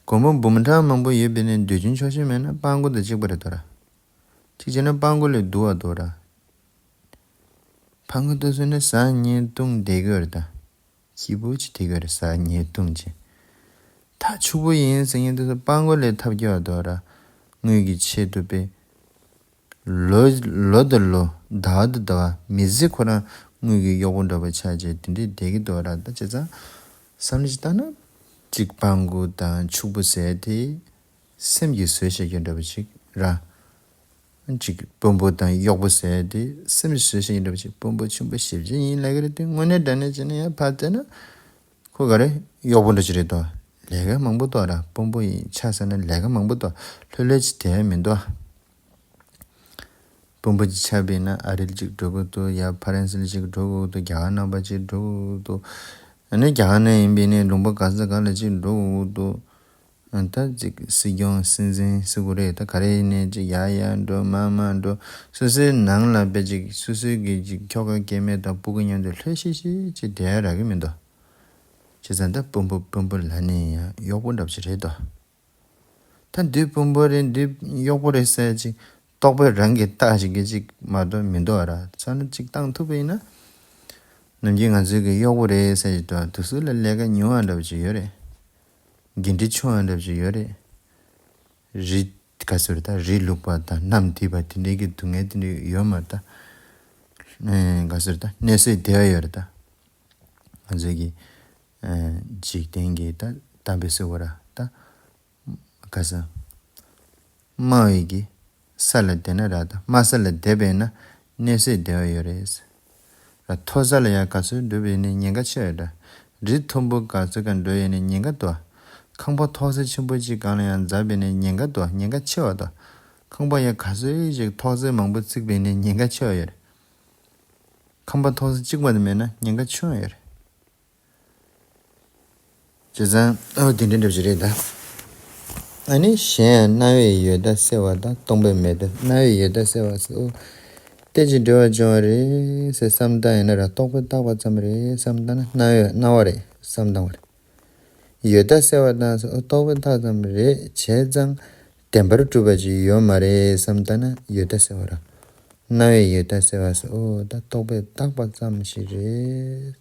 སྒོར་མོ་འབུམ་ཕྲག་མང་པོ་ཡོད་པའི་ནས་འདོད་ཆུང་ཆོག་ཤེས་མེད་ན་སྤྲང་པོ་དང་གཅིག་པ་རེད་དོ་ར། གཅིག་བྱས་ན་སྤྲང་པོ་ལས་སྡུག་པ་དོ་ར། སྤྲང་པོ་དེ་ཚོ་ནི་ཟ་ཉལ་བཏུང་བསྡད་ཀྱི་ཡོད་རེད་ད། སྐྱིད་པོ་ཅིག་བསྡད་ཀྱི་ཡོད་རེད་ཟ་ཉལ་བཏུང་བྱས། ད་ཕྱུག་པོ་ཡིན་ཟེར་མཁན་དེ་ཚོ་སྤྲང་པོ་ལས་ཐབས་སྐྱོ་བ་དོ་ར། དངུལ་གྱི་ཆེད་དུ་དཔེ། ལོ་ལོ་དང་ལོ་ཟླ་བ་དང་ཟླ་བ་མི་ཚེ་ཁོ་རང་དངུལ་གྱི་གཡོག་པོ་འདྲ་པོ་ཆགས་བྱས་དེ་འདྲའི་བསྡད་ཀྱི་འདུག་ར། ད་བྱས་ཙང་བསམ་བློ་ཞིག་བཏང་ན་གཅིག་སྤྲང་པོ་དང་ཕྱུག་པོ་ཟེར་དེ་སེམས་ཀྱིས་བཟོས་བཞག་རྒྱུ་འདྲ་པོ་ཞིག་ར། གཅིག་དཔོན་པོ་དང་གཡོག་པོ་ཟེར་དེ་སེམས་ཀྱིས་བཟོས་བཞག་རྒྱུ་འདྲ་པོ་ཞིག་དཔོན་པོ་ཆེན་པོ་ཞེ་པོ་ཅིག་ཡིན་ལབ་ཀྱི་རེད་དེ་དངོས་གནས་དྲང་གནས་བྱས་ན་ཡང་ཕར་བལྟས་ན། ཁོ་ག་རེ་གཡོག་པོ་འདྲ་ཅིག་རེད་དོ། ལས་ཀ་མང་པོ་འདུག་ར། དཔོན་པོ་ཡིན་ཆ་བཞག་ན་ལས་ཀ་མང་པོ་འདུག་ལྷོད་ལྷོད་ཅིག་བསྡད་ཡ་མི་འདུག་དཔོན་པོ་ཅིག་ཆགས་པ་ཡིན་ན་ཨ་རི་ལ་ཅིག་འགྲོ་དགོས་འདུག་ཡ་ཕ་རན་སི་ལ་ཅིག་འགྲོ་དགོས་འདུག་རྒྱ་གར་ནང་པ་ཅིག་འགྲོ་དགོས་འདུག་ཨ་ནི་རྒྱ་གར་ནང་ཡིན་པ་ཡིན་ན་ལུང་པ་ག་ས་ག་ལ་ཅིག་འགྲོ་དགོས་འདུག་ཨ་ད་ཅིག་སྲིད་སྐྱོང་སྲིད་འཛིན་ཟེར་དགོས་རེད། ད་ག་རེ་ཡིན་ནའི་ཅིག་ཡར་ཡར་འགྲོ་མར་མར་འགྲོ། སོ་སོའི་ནང་ལ་དཔེ་ཅིག་སོ་སོའི་གི་ཅིག་ཁྱོ་ག་སྐྱེ་དམན་དང་སྤུ་གུ་མཉམ་དུ་ལྷོད་ཤིག་ཤིག་ཅིག་བསྡད་ཡ་རག་གི་མི་འདུག་བྱས་ཙང་ད་དཔོན་པོ་དཔོན་པོ་ལབ་ནས་ཡང་གཡོག་པོ་འདྲ་པོ་ཅིག་རེད་དོ། ད་འདི་དཔོན་པོ་རེད་འདི་གཡོག་པོ་རེད་ཟེར་ཅིག་རྟོག་པས་རང་གིས་བཏགས་ཤིག་གི་ཅིག་མ་གཏོགས་མི་འདུག་ར། ཚང་མ་ཅིག་བཏང་ཐུབ་པ་ཡིན་ན། ནམ་རྒྱུན་ང་ཚོའི་གི་གཡོག་པོ་རེད་ཟེར་ཅིག་འདུག་དེ་ཚོ་ལ་ལས་ཀ་ཉུང་བ་འདྲ་པོ་ཅིག་ཡོད་རེད། འགན་འཁྲི་ཆུང་བ་འདྲ་པོ་ཅིག་ཡོད་རེད། རི་ག་ཟེར་ད་རི་ལུག་པ་དང་གནམ་རྡིབ་པ་དེ་འདྲའི་གི་སྡུག་བསྔལ་དེ་འདྲ་ཡོད་མ་རེད་ད། ཨེ་ག་ཟེར་ད་གནས་སྲོལ་དེ་བ་ཡོད་རེད་ད། ང་ཚོའི་གི་ཨེ་འཇིག་རྟེན་གི་ད་གཏམ་དཔེ་ཟེར་བ་ར་ད། ག་ས། དམའ་བའི་གི་ས་ལ་བསྡད་ན་ར་ད་དམའ་ས་ལ་བསྡད་པས་ན་གནས་སྲོལ་བདེ་བ་ཡོད་རེད། ར་མཐོ་ས་ལ་ཡང་ག་ཚོད་འགྲོ་བའི་ནི་ཉེན་ཁ་ཆེ་བ་འདྲ། རི་མཐོན་པོ་ག་ཚོད་གང་འགྲོ་ཡི་ནི་ཉེན་ཁ་འདུག་ཁང་པ་ཐོག་ས་ཆེན་པོ་ཅིག་སྒང་ལ་ཡང་འཛེགས་པའི་ནི་ཉེན་ཁ་འདུག་ཉེན་ཁ་ཆེ་བ་འདུག་ཁང་པ་ཡང་ག་ཚོད་ཅིག་ཐོག་ས་མང་པོ་བརྩིགས་པའི་ནི་ཉེན་ཁ་ཆེ་བ་ཡོད་རེད། ཁང་པ་ཐོག་ས་གཅིག་མ་དེ་མེད་ན་ཉེན་ཁ་ཆུང་བ་ཡོད་རེད། བྱས་ཙང་ཨོ་དེ་འདྲའི་འདྲ་པོ་ཞིག་རེད་ད། ཨ་ནི་གཞན་ཡང་རྣ་བས་ཡོད་བལྟ་སེལ་བ་དང་སྟོང་པས་མེད་བལྟ་རྣ་བས་ཡོད་བལྟ་སེལ་བ་ཟེར་ཨོ། སྐད་ཅིག་འདྲི་བར་འབྱུང་བ་རེད་ཟེར་བསམ་བཏང་ཡིན་ན་ར་རྟོག་པས་བཏགས་པ་ཙམ་རེད་བསམ་བཏང་ན་རྣ་བས་རྣ་བ་རེད་བསམ་བཏང་བ་རེད། ཡོད་བལྟ་སེལ་བ་དང་ཟེར་ཨོ་རྟོག་པས་བཏགས་ཙམ་རེད་བྱས་ཙང་བདེན་པར་གྲུབ་པ་ཅིག་ཡོད་མ་རེད་བསམ་བཏང་ན་ཡོད་བལྟ་སེལ་བ་ར། རྣ་བས་ཡོད་བལྟ་སེལ་བ་ཟེར་ཨོ་ད་རྟོག་པས་བཏགས་པ་ཙམ་ཞིག་རེད།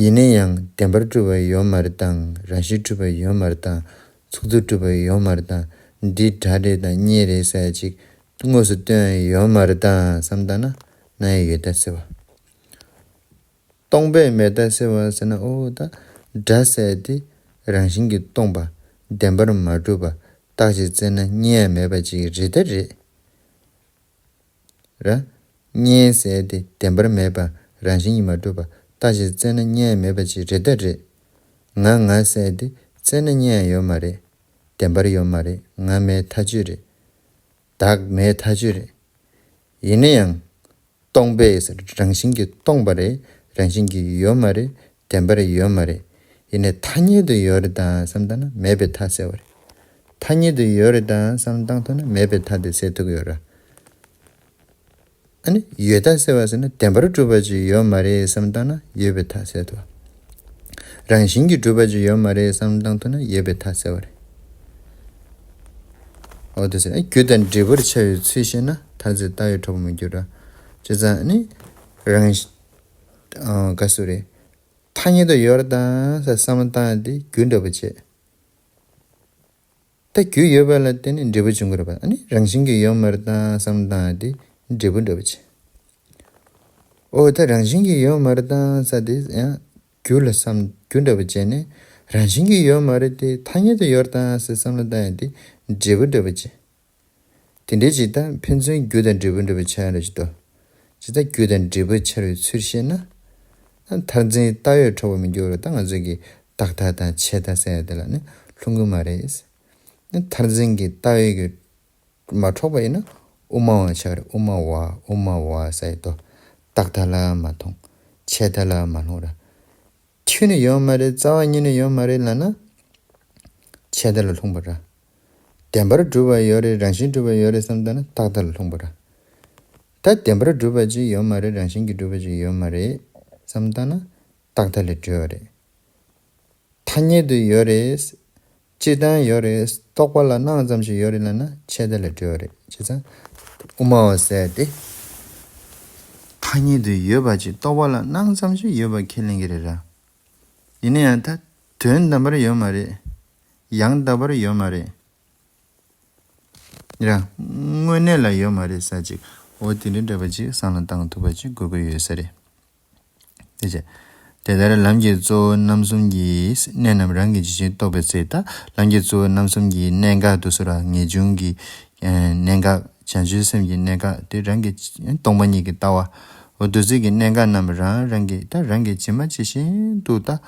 ཡིན་ན་ཡང་བདེན་པར་གྲུབ་པ་ཡོད་མ་རེད་དང་རང་བཞིན་གྲུབ་པ་ཡོད་མ་རེད་དང་ཚོགས་རྫོགས་གྲུབ་པ་ཡོད་མ་རེད་དང་འདི་སྒྲ་རེད་དང་བརྙན་རེད་ཟེར་ཡ་ཅིག་དངོས་སུ་སྟོན་ཡ་ཡོད་མ་རེད་དང་བསམ་བཏང་ན་རྣ་བས་ཡོད་བལྟ་སེལ་བ། སྟོང་པས་མེད་བལྟ་སེལ་བ་ཟེར་ན་ཨོ་ད་སྒྲ་ཟེར་ཡ་དེ་རང་བཞིན་གྱིས་སྟོང་པ་བདེན་པར་མ་གྲུབ་པ་བརྟག་ཅིང་བཙལ་ན་རྙེད་ཡ་མེད་པ་ཅིག་རེད་ད་རེད། ར། བརྙན་ཟེར་དེ་བདེན་པར་མེད་པ་རང་བཞིན་གྱིས་མ་གྲུབ་པ་བརྟག་ཅིང་བཙལ་ན་རྙེད་ཡ་མེད་པ་ཅིག་རེད་ད་རེད། ང་ང་ཟེར་དེ་བཙལ་ན་རྙེད་ཡ་ཡོད་མ་རེད། བདེན་པར་ཡོད་མ་རེད་ང་མེད་ཐག་ཆོད་རེད། བདག་མེད་ཐག་ཆོད་རེད། ཡིན་ན་ཡང་། སྟོང་པས་རང་བཞིན་གྱིས་སྟོང་པ་རེད་རང་བཞིན་གྱིས་ཡོད་མ་རེད་བདེན་པར་ཡོད་མ་རེད། ཡིན་ནའི་ཐ་སྙད་དུ་ཡོད་རེད་དང་བསམ་བཏང་ན་མེད་པའི་མཐའ་གསལ་བ་རེད། ཐ་སྙད་དུ་ཡོད་རེད་དང་བསམ་བཏང་ཐུབ་ན་མེད་པའི་མཐའ་དེ་གསལ་ཐུབ་ཀྱི་ཡོད་ར། ཨ་ནི་ཡོད་མཐའ་གསལ་བ་ཟེར་ན་བདེན་པར་གྲུབ་པ་ཅིག་ཡོད་མ་རེད་བསམ་བཏང་ན་ཡོད་པའི་མཐའ་གསལ་ཐུབ། རང་བཞིན་གྱིས་གྲུབ་པ་ཅིག་ཡོད་མ་རེད་བསམ་བཏང་ཐུབ་ན་ཡོད་པའི་མཐའ་གསལ་བ་རེད། འོ་དེ་ཟེར་ན་རྒྱུ་དང་འབྲས་བུར་ཆ་བའི་ཚུལ་ཤེས་ན་མཐར་ཚད་ལྟ་བའི་གྲོགས་པོ་མི་འགྱུར་ར། བྱས་ཙང་ནི་རང་བཞིན་ག་སུ་རེད། ཐ་སྙད་དུ་ཡོད་རེད་དང་ཟེར་བསམ་བློ་བཏང་ཡ་དེ་རྒྱུ་འདྲ་པོ་བྱས། ད་རྒྱུ་ཡོད་པ་ལ་བརྟེན་ནས་འབྲས་བུ་འབྱུང་གི་རེད་པ། ཨ་ནི་རང་བཞིན་གྱིས་ཡོད་མ་རེད་དང་བསམ་བློ་བཏང་ཡ་དེ་འབྲས་བུ་འདྲ་པོ་བྱས། ཨོ་ད་རང་བཞིན་གྱིས་ཡོད་མ་རེད་དང་ས་དེ་ཡང་རྒྱུ་ལ་བསམ་རྒྱུ་འདྲ་པོ་བྱས་ནས་རང་བཞིན་གྱིས་ཡོད་མ་རེད་དེ་ཐ་སྙད་དུ་ཡོད་རེད་དང་ཟེར་བསམ་བློ་བཏང་ཡ་དེ་འབྲས་བུ་འདྲ་པོ་བྱས། དེ་འདྲའི་ཅིག་ད་ཕན་ཚུན་རྒྱུ་དང་འབྲས་བུ་འདྲ་པོ་ཆགས་ཡ་རེད་ཅིག་ཏོ། ཇི་ལྟར་རྒྱུ་དང་འབྲས་བུ་འཆར་བའི་ཚུལ་ཤེས་ན། མཐར་འཛིན་ལྟ་བས་འཕྲོག་པ་མི་འགྱུར་བ། ད་ང་ཚོས་ཀྱི་རྟག་མཐའ་དང་ཆད་མཐའ་ཟེར་ཡ་དེ་ལ་ནི་ལྷུང་གི་མ་རེད། མཐར་འཛིན་གྱི་ལྟ་བས་ཀྱི་མ་འཕྲོག་པ་ཡིན་ན་དབུ་མ་བ་ཆགས་རེད། དབུ་མ་བ་དབུ་མ་བ་ཟེར་ཡ་དོ། རྟག་མཐའ་ལ་མ་ཐོང་། ཆད་མཐའ་ལ་མ་ལྷུང་ར། ཁྱོན་ནས་ཡོད་མ་རེད། རྩ་བ་ཉིད་ནས་ཡོད་མ་རེད་ལབ་ན། ཆད་མཐའ་ལ་ལྷུང་བ་ར། བདེན་པར་གྲུབ་པ་ཡོད་རེད། རང་བཞིན་གྲུབ་པ་ཡོད་རེད་བསམ་བཏང་ན་རྟག་མཐའ་ལ་ལྷུང་བ་ར། ད་བདེན་པར་གྲུབ་པ་ཅིག་ཡོད་མ་རེད། རང་བཞིན་གྱིས་གྲུབ་པ་ཅིག་ཡོད་མ་རེད་བསམ་བཏང་ན་རྟག་མཐའ་ལ་གྲོལ་བ་རེད། ཐ་སྙད་དུ་ཡོད་རེད། སྤྱིར་བཏང་ཡོད་རེད། རྟོག་པ་ལ་སྣང་ཙམ་ཞིག་ཡོད་རེད་ལབ་ན་ཆད་མཐའ་ལ་གྲོལ་བ་རེད། བྱས་ཙང་དབུ་མ་བ་ཟེར་ཏེ། ཐ་སྙད་དུ་ཡོད་པ་ཅིག་རྟོག་པ་ལ་སྣང་ཙམ་ཞིག་ཡོད་པ་ཁས་ལེན་གྱི་རེད་ར། ཡིན་ན་ཡང་ད་དོན་དམ་པར་ཡོད་མ་རེད། ཡང་དག་པར་ཡོད་མ་རེད། ར། དངོས་གནས་ལ་ཡོད་མ་རེད་ཟེར་ཅིག་འོ་དེ་འདྲ་འདྲ་པ་ཅིག་བསམ་བློ་བཏང་ཐུབ་པ་ཅིག་དགོས་ཀྱི་ཡོད་ས་རེད། དེ་བྱས། དེ་ལྟར་ལམ་གྱི་གཙོ་བོ་རྣམ་གསུམ་གྱི་གནད་རྣམས་རང་གི་ཇི་བཞིན་རྟོགས་པའི་ཚེ། ད་ལམ་གྱི་གཙོ་བོ་རྣམ་གསུམ་གྱི་གནད་འགག་དུ་སོ་ར། ངེས་འབྱུང་གི་གནད་འགག་བྱང་ཆུབ་སེམས་ཀྱི་གནད་འགག་དེ་རང་གི་སྟོང་པ་ཉིད་ཀྱི་ལྟ་བ། འོ་འདུ་བྱེད་ཀྱི་གནད་འགག་རྣམས་རང་རང་གི་ད་རང་གི་ཇི་མ་ཇི་བཞིན་དུ་ད་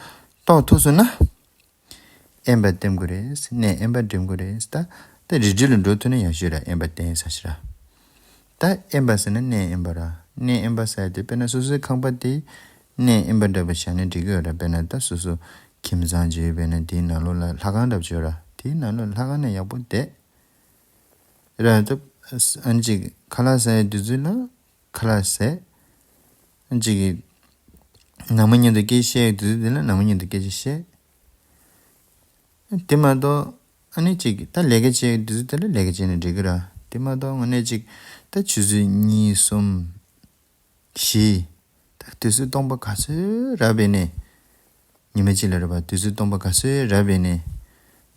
རྟོགས་ཐུབ་སོང་ན། དབེན་པ་བསྟེན་དགོས་རེད། གནས་དབེན་པ་འདྲེན་དགོས་རེད། ད་ད་རི་ཁྲོད་ལ་འགྲོ་ཐུབ་ན་ཡག་ཤོས་ར། དབེན་པ་བསྟེན་ས་ཞིག་ར། ད་དབེན་པ་ཟེར་ན་གནས་དབེན་པ་ར། གནས་དབེན་པ་ཟེར་དེ་དཔེར་ན་སོ་སོའི་ཁང་པ་དེ་གནས་དབེན་པ་འདྲ་པོ་བཞག་ན་འགྲིག་གི་ཡོད་ར། དཔེར་ན་ད་སོ་སོ་ཁྱིམ་ཚང་ཅིག་ཡོད་པས་ན་དེའི་ནང་ལོགས་ལ་ལྷ་ཁང་འདྲ་པོ་ཅིག་ཡོད་ར། དེའི་ནང་ལོགས་ལྷ་ཁང་ནང་ཡག་པོ་བསྡད་ར། ད་ཨ་ནི་ཅིག་ཁ་ལག་ཟ་ཡའི་དུས་ཚོད་ལ་ཁ་ལག་ཟས། ཅིག་གིས་ནང་མི་མཉམ་དུ་སྐད་ཆ་བཤད་དུས་དེ་ལ་ནང་མི་མཉམ་དུ་སྐད་ཆ་བཤད། དེ་མ་གཏོགས་ཨ་ནི་ཅིག་ད་ལས་ཀ་བྱེད་དུས་དེ་ལ་ལས་ཀ་བྱས་ནས་འགྲིག་གི་ར། དེ་མ་གཏོགས་དངོས་གནས་ཅིག་ད་ཆུ་ཚོད་གཉིས་གསུམ་བཞི་ད་དུས་ཚོད་སྟོང་པ་ག་ཚོད་རག་པས་ནས། ཉི་མ་གཅིག་ལ་རེད་པ། དུས་ཚོད་སྟོང་པ་ག་ཚོད་རག་པས་ནས།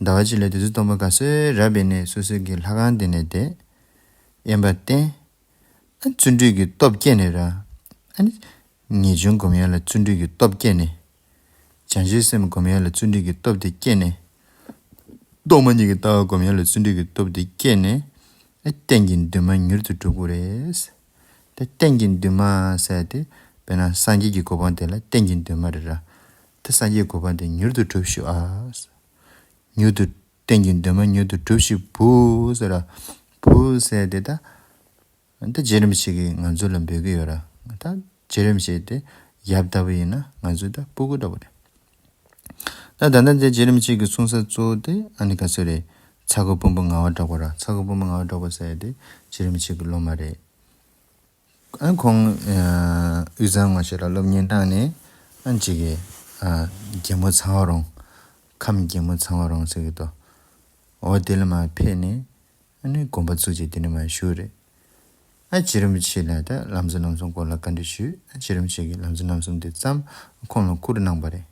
ཟླ་བ་གཅིག་ལ་དུས་ཚོད་སྟོང་པ་ག་ཚོད་རག་པས་ནས་སོ་སོ་གི་ལྷ་ཁང་དེ་ནས་བསྡད། དབེན་པ་བསྟེན། བརྩོན་འགྲུས་ཀྱི་སྟོབས་བསྐྱེད་ནས་ར། ཨ་ནི། ངེས་འབྱུང་སྒོམ་ཡ་ལ་བརྩོན་འགྲུས་ཀྱི་སྟོབས་བསྐྱེད་ནས། བྱང་ཆུབ་སེམས་སྒོམ་ཡ་ལ་བརྩོན་འགྲུས་ཀྱི་སྟོབས་དེ་བསྐྱེད་ནས། སྟོང་པ་ཉིད་ཀྱི་ལྟ་བ་སྒོམ་ཡ་ལ་བརྩོན་འགྲུས་ཀྱི་སྟོབས་དེ་བསྐྱེད་ནས། རྟེན་གྱི་འདུན་མ་མྱུར་དུ་འགྲུབ་དགོས་རེད། དེ་རྟེན་གྱི་འདུན་མ་ཟེར་དེ་དཔེར་ན་སངས་རྒྱས་ཀྱི་གོ་འཕང་དེ་ལ་རྟེན་གྱི་འདུན་མ་རེད་ར། དེ་སངས་རྒྱས་གོ་འཕང་དེ་མྱུར་དུ་འགྲུབ་ཤོག་ཨ། མྱུར་དུ། རྟེན་གྱི་འདུན་མ་མྱུར་དུ་འགྲུབ་ཤིག་བུ་ཟེར་ར། བུ་ཟེར་དེ་ད། ད་རྗེ་རིན་པོ་ཆེ་གིས་ང་ཚོ་ལ་འབོད་ཀྱི་ཡོད་ར། ད་རྗེ་རིན་པོ་ཆེ་དེ་ཡབ་ལྟ་བུ་ཡིན་ན་ང་ཚོ་ད་སྤུ་གུ་འདྲ་བོ་རེད། ད་ད་ལྟ་དེ་རྗེ་རིན་པོ་ཆེ་གི་གསུང་ས་གཙོ་བོ་དེ་ཨ་ནི་ག་ཚོད་རེད། ཚ་ཁུ་སྤུན་པོ་ངག་དབང་གྲགས་པ་ར། ཚ་ཁུ་སྤུན་པོ་ངག་དབང་གྲགས་པ་ཟེར་ཡ་དེ་རྗེ་རིན་པོ་ཆེ་གི་སློབ་མ་རེད། ཨ་ཁོང་དབུས་གཙང་ངོ་ཤེས་ལ་སློབ་གཉེར་བཏང་ནས་ཨ་ཅིག་གི་རྒན་མོ་ཚངས་པ་རོང་། ཁམས་རྒན་མོ་ཚངས་པ་རོང་ཟེར་གི་འདུག་འོ་དེ་ལ་མར་ཕེབས་ནས་ཨ་ནི་དགོན་པ་བཙུགས་བྱས་དེ་ནས་མར་བཞུགས་རེད། ཨ་རྗེ་རིན་པོ་ཆེ་ལ་ད་ལམ་གཙོ་རྣམ་གསུམ་སྐོར་ལ་བཀའ་འདྲི་ཞུས། ཨ་རྗེ་རིན་པོ་ཆེ་གིས་ལམ་གཙོ་རྣམ་གསུམ་དེ་ཙམ་ཁོང་ལ་བསྐུར་གནང་པ་རེད།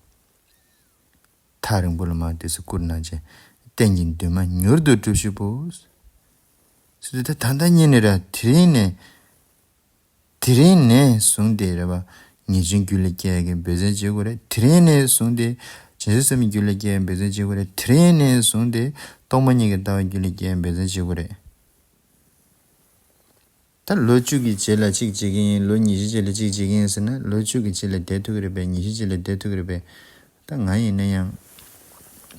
ཐག་རིང་པོ་ལ་མར་དེ་ཚོ་བསྐུར་གནང་བྱས་རྟེན་གྱི་འདུན་མ་མྱུར་དུ་འགྲུབ་ཤིག་བུ། ཟེར་དུས་ད་ད་ལྟ་ཉིད་ནས་ར། དེ་རིང་ནས། དེ་རིང་ནས་བཟུང་སྟེ་རེད་པ། ངེས་འབྱུང་རྒྱུད་ལ་སྐྱེ་ཡག་གི་འབད་བརྩོན་བྱེད་དགོས་རེད། དེ་རིང་ནས་བཟུང་སྟེ་བྱང་ཆུབ་སེམས་རྒྱུད་ལ་སྐྱེ་ཡག་འབད་བརྩོན་བྱེད་དགོས་རེད། དེ་རིང་ནས་བཟུང་སྟེ་སྟོང་པ་ཉིད་ཀྱི་ལྟ་བ་རྒྱུད་ལ་སྐྱེ་ཡག་འབད་བརྩོན་བྱེད་དགོས་རེད། ད་ལོ་བཅུ་གི་རྗེས་ལ་གཅིག་བྱེད་ཀྱི་ཡིན། ལོ་ཉི་ཤུ་རྗེས་ལ་གཅིག་བྱེད་ཀྱི་ཡིན་ཟེར་ན་ལོ་བཅུ་གི་རྗེས་ལ་བསྡད་ཐུབ་ཀྱི་རེད་པས། ཉི་ཤུ་རྗེས་ལ་བསྡད་ཐུབ་ཀྱི་རེད་པས། ད་ང་ཡིན་ན་ཡང་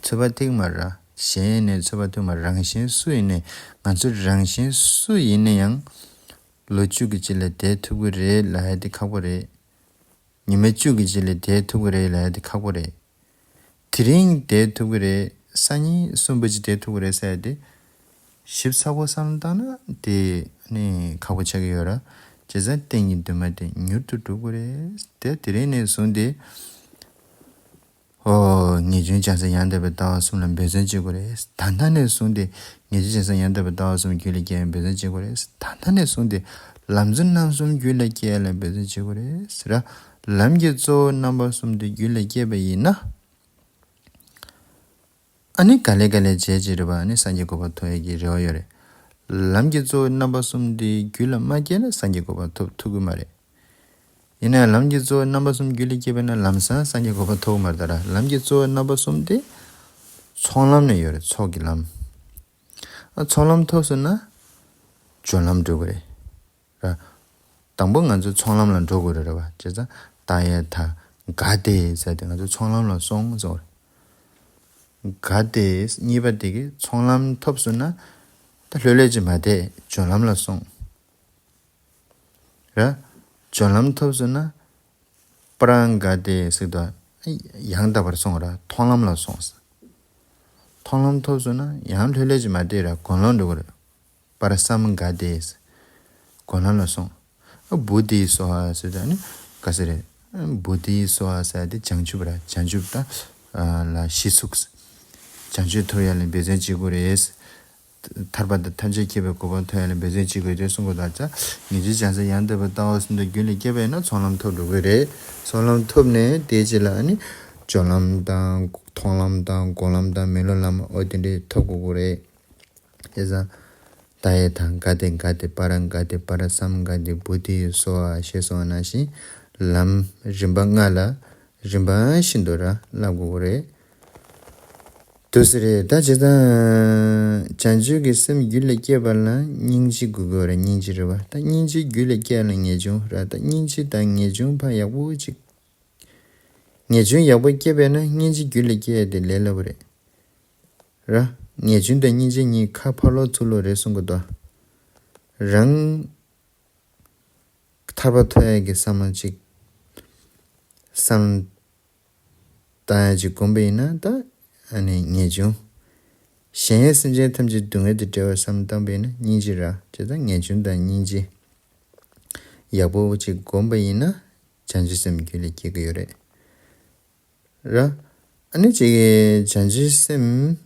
ཚོད་དཔག་ཐིག་མ་ར། གཞན་ཡིན་ནའི་ཚོད་དཔག་ཐིག་མ། རང་གཞན་སུ་ཡིན་ནའི་ང་ཚོ་རང་གཞན་སུ་ཡིན་ན་ཡང་ལོ་བཅུ་གི་རྗེས་ལ་བསྡད་ཐུབ་ཀྱི་རེད་ལབ་ཡ་དེ་ཁག་པོ་རེད། ཉི་མ་བཅུ་གི་རྗེས་ལ་བསྡད་ཐུབ་ཀྱི་རེད་ལབ་ཡ་དེ་ཁག་པོ་རེད། དེ་རིང་བསྡད་ཐུབ་ཀྱི་རེད། སང་ཉིན་གསུམ་པ་ཅིག་བསྡད་ཐུབ་ཀྱི་རེད་ཟེར་ཡ་དེ། ཞིབ་ཚགས་པོ་བསམ་བློ་བཏང་ན་དེ་ནི་ཁག་པོ་ཆགས་ཀྱི་ཡོད་ར། བྱས་ཙང་རྟེན་གྱི་འདུན་མ་དེ་མྱུར་དུ་འགྲུབ་ཀྱི་རེད། དེ་དེ་རིང་ནས་བཟུང་སྟེ། ཨོ། ངེས་འབྱུང་བྱང་སེམས་ཡང་དག་པའི་ལྟ་བ་གསུམ་ལ་འབད་བརྩོན་བྱེད་དགོས་རེད། ད་ལྟ་ནས་བཟུང་སྟེ་ངེས་འབྱུང་བྱང་སེམས་ཡང་དག་པའི་ལྟ་བ་གསུམ་རྒྱུད་ལ་སྐྱེ་ཡག་འབད་བརྩོན་བྱེད་དགོས་རེད། ད་ལྟ་ནས་བཟུང་སྟེ་ལམ་གཙོ་རྣམ་གསུམ་རྒྱུད་ལ་སྐྱེ་ཡག་ལ་འབད་བརྩོན་བྱེད་དགོས་རེད་ཟེར་ར། ལམ་གྱི་གཙོ་བོ་རྣམ་པ་གསུམ་དེ་རྒྱུད་ལ་སྐྱེས་པ་ཡིན་ན། ཨ་ནི་ག་ལེ་ག་ལེ་བྱས་བྱས་རེད་པ། ཨ་ནི་སངས་རྒྱས་གོ་འཕང་ཐོབ་ཡག་གི་རེ་བ་ཡོད་རེད། ལམ་གྱི་གཙོ་བོ་རྣམ་པ་གསུམ་དེ་རྒྱུད་ལ་མ་སྐྱེས་ན་སངས་རྒྱས་གོ་འཕང་ཐོབ་ཐུབ་ཀྱི་མ་རེད། ཡིན་ནའང་ལམ་གྱི་གཙོ་བོ་རྣམ་པ་གསུམ་རྒྱུད་ལ་སྐྱེས་པ་ན་ལམ་སང་སངས་རྒྱས་གོ་འཕང་ཐོབ་ཀྱི་མ་རེད་ད་ར། ལམ་གྱི་གཙོ་བོ་རྣམ་པ་གསུམ་དེ་ཚོགས་ལམ་ནས་ཡོད་རེད། ཚོགས་ཀྱི་ལམ། ཨ་ཚོགས་ལམ་ཐོབ་སོང་ན་སྦྱོར་ལམ་འགྲོ་གི་རེད་ར། དང་པོ་ང་ཚོ་ཚོགས་ལམ་ལ་འགྲོ་དགོས་རེད་ར་བ། བྱས་ཙང་ལྟ་ཡ་ད། ག་དེ་ཟེར་དེ་ང་ཚོ་ཚོང་ལམ་ལ་སོང་ཟེར་བ་རེད། ག་དེ་གཉིས་པ་དེ་གི་ཚོང་ལམ་ཐོབ་སོང་ན་ད་ལྷོད་ལྷོད་ཅིག་མ་བསྡད་སྦྱོར་ལམ་ལ་སོང་། ར། སྦྱོར་ལམ་ཐོབ་སོང་ན་པྲ་ག་དེ་ཟེར་དུས་ཡང་དག་པར་སོང་ར་མཐོང་ལམ་ལ་སོང་། མཐོང་ལམ་ཐོབ་སོང་ན་ཡང་ལྷོད་ལྷོད་ཅིག་མ་བསྡད་ར་སྒོམ་ལམ་འགྲོ་གི་རེད། པ་ར་སམ་ག་དེ། སྒོམ་ལམ་ལ་སོང་། བོ་དྷི་སྭཱ་ཧཱ་ཟེར་དུས་ནི་ག་ཟེར་རེད། བོ་དྷི་སྭཱ་ཧཱ་ཟེར་དེ་བྱང་ཆུབ་ར་བྱང་ཆུབ་དང་ལ་གཞི་ཚུགས། བྱང་ཆུབ་ཐོབ་ཡ་ལ་འབད་བརྩོན་བྱེད་དགོས་རེད། ཐར་པ་དང་ཐམས་ཅད་མཁྱེན་པའི་གོ་འཕང་ཐོབ་ཡ་ལ་འབད་བརྩོན་བྱེད་དགོས་དེ་གསུང་གི་འདུག་ཙང་ངེས་འབྱུང་བྱང་སེམས་ཡང་དག་པའི་ལྟ་བ་གསུམ་དང་རྒྱུད་ལ་སྐྱེས་པ་ཡིན་ན་ཚོགས་ལམ་ཐོབ་འགྲོ་གི་རེད། ཚོགས་ལམ་ཐོབ་ནས་དེའི་རྗེས་ལ་ནི་སྦྱོར་ལམ་དང་མཐོང་ལམ་དང་སྒོམ་ལམ་དང་མི་སློབ་ལམ་འོ་དེ་འདྲས་ཐོབ་དགོས་ཀྱི་རེད། བྱས་ཙང་། ད་ཡེ་ཐང་ག་དེ་ག་དེ་པ་ར་ག་དེ་པ་ར་སམ་ག་དེ་བོ་དྷི་སྭཱ་ཧཱ་ཞེས་གསུངས་པ་ནང་བཞིན་ལམ་རིམ་པ་ལྔ་ལ་རིམ་པ་བཞིན་དུ་ར་བསླབ་དགོས་ཀྱི་རེད། དུ་ཟེར་རེད། ད་བྱས་ཙང་བྱང་ཆུབ་ཀྱི་སེམས་རྒྱུད་ལ་སྐྱེས་པ་ལ་སྙིང་རྗེ་དགོས་ཀྱི་རེད། སྙིང་རྗེ་རེད་བ། ད་སྙིང་རྗེ་རྒྱུད་ལ་སྐྱེས་ལ་ངེས་འབྱུང་ར། ད་སྙིང་རྗེ་དང་ངེས་འབྱུང་ཕར་ཡག་པོ་ཅིག་ངེས་འབྱུང་ཡག་པོ་སྐྱེས་པས་ན་སྙིང་རྗེ་རྒྱུད་ལ་སྐྱེས་ཏེ་ལས་སླ་པོ་རེད། ར། ངེས་འབྱུང་དང་སྙིང་རྗེ་གཉིས་ཁ་ཕར་ལོག་ཚུར་ལོག་རེད་གསུང་གི་འདུག་རང་ཐར་པ་ཐོབ་ཡ་གི་བསམ་བློ་ཅིག་བསམ་བཏང་ཡ་ཅིག་བསྒོམས་པ་ཡིན་ན་ད་ཨ་ནི་ངེས་འབྱུང་། གཞན་སེམས་ཅན་ཐམས་ཅད་སྡུག་བསྔལ་དུ་བསྒྲལ་བར་བསམ་བཏང་པ་ཡིན་ན་སྙིང་རྗེ་ར། བྱས་ཙང་ངེས་འབྱུང་དང་སྙིང་རྗེ་ཡག་པོ་ཅིག་བསྒོམས་པ་ཡིན་ན་བྱང་ཆུབ་སེམས་རྒྱུད་ལ་སྐྱེ་གི་ཡོད་རེད། ར། ཨ་ནི་ཅིག་བྱང་ཆུབ་སེམས་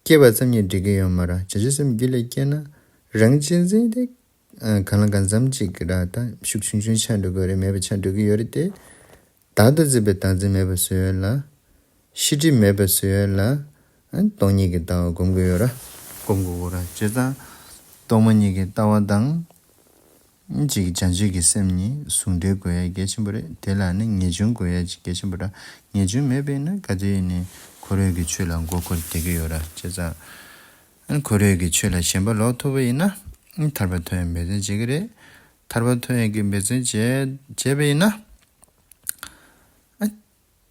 སྐྱེས་པ་ཙམ་གྱིས་འགྲིག་གི་ཡོད་མ་རེད། བྱང་ཆུབ་སེམས་རྒྱུད་ལ་སྐྱེས་ན་རང་གཅེས་འཛིན་དེ་གང་ལ་གང་འཚམ་ཅིག་ར་ད་ཤུགས་ཆུང་ཆུང་ཆགས་འགྲོ་གི་ཡོད་རེད། མེད་པ་ཆགས་འགྲོ་གི་ཡོད་རེད་དེ། བདག་ཏུ་འཛིན་པའི་བདག་འཛིན་མེད་པ་བཟོ་ཡ་ལ། ཤེས་སྒྲིབ་མེད་པ་བཟོ་ཡ་ལ། སྟོང་ཉིད་ཀྱི་ལྟ་བ་སྒོམ་དགོས་ཡོད་ར། སྒོམ་དགོས་ར། བྱས་ཙང་སྟོང་པ་ཉིད་ཀྱི་ལྟ་བ་དང་། ཅིག་བྱང་ཆུབ་ཀྱི་སེམས་གཉིས་ཟུང་འབྲེལ་དགོས་ཡ་གལ་ཆེན་པོ་རེད། དེ་ལ་ནི་ངེས་འབྱུང་དགོས་ཡ་ཅིག་གལ་ཆེན་པོ་ར། ངེས་འབྱུང་མེད་པས་ན་ག་དུས་ནས་འཁོར་བའི་གི་ཆོས་ལ་མགོ་འཁོར་བསྡད་ཀྱི་ཡོད་ར། བྱས་ཙང་། འཁོར་བའི་གི་ཆོས་ལ་ཞེན་པ་ལོག་ཐུབ་པ་ཡིན་ན། ཐར་པ་ཐོབ་ཡ་འབད་བརྩོན་བྱེད་ཀྱི་རེད། ཐར་པ་ཐོབ་ཡ་གི་འབད་བརྩོན་བྱས་བྱས་པ་ཡིན་ན།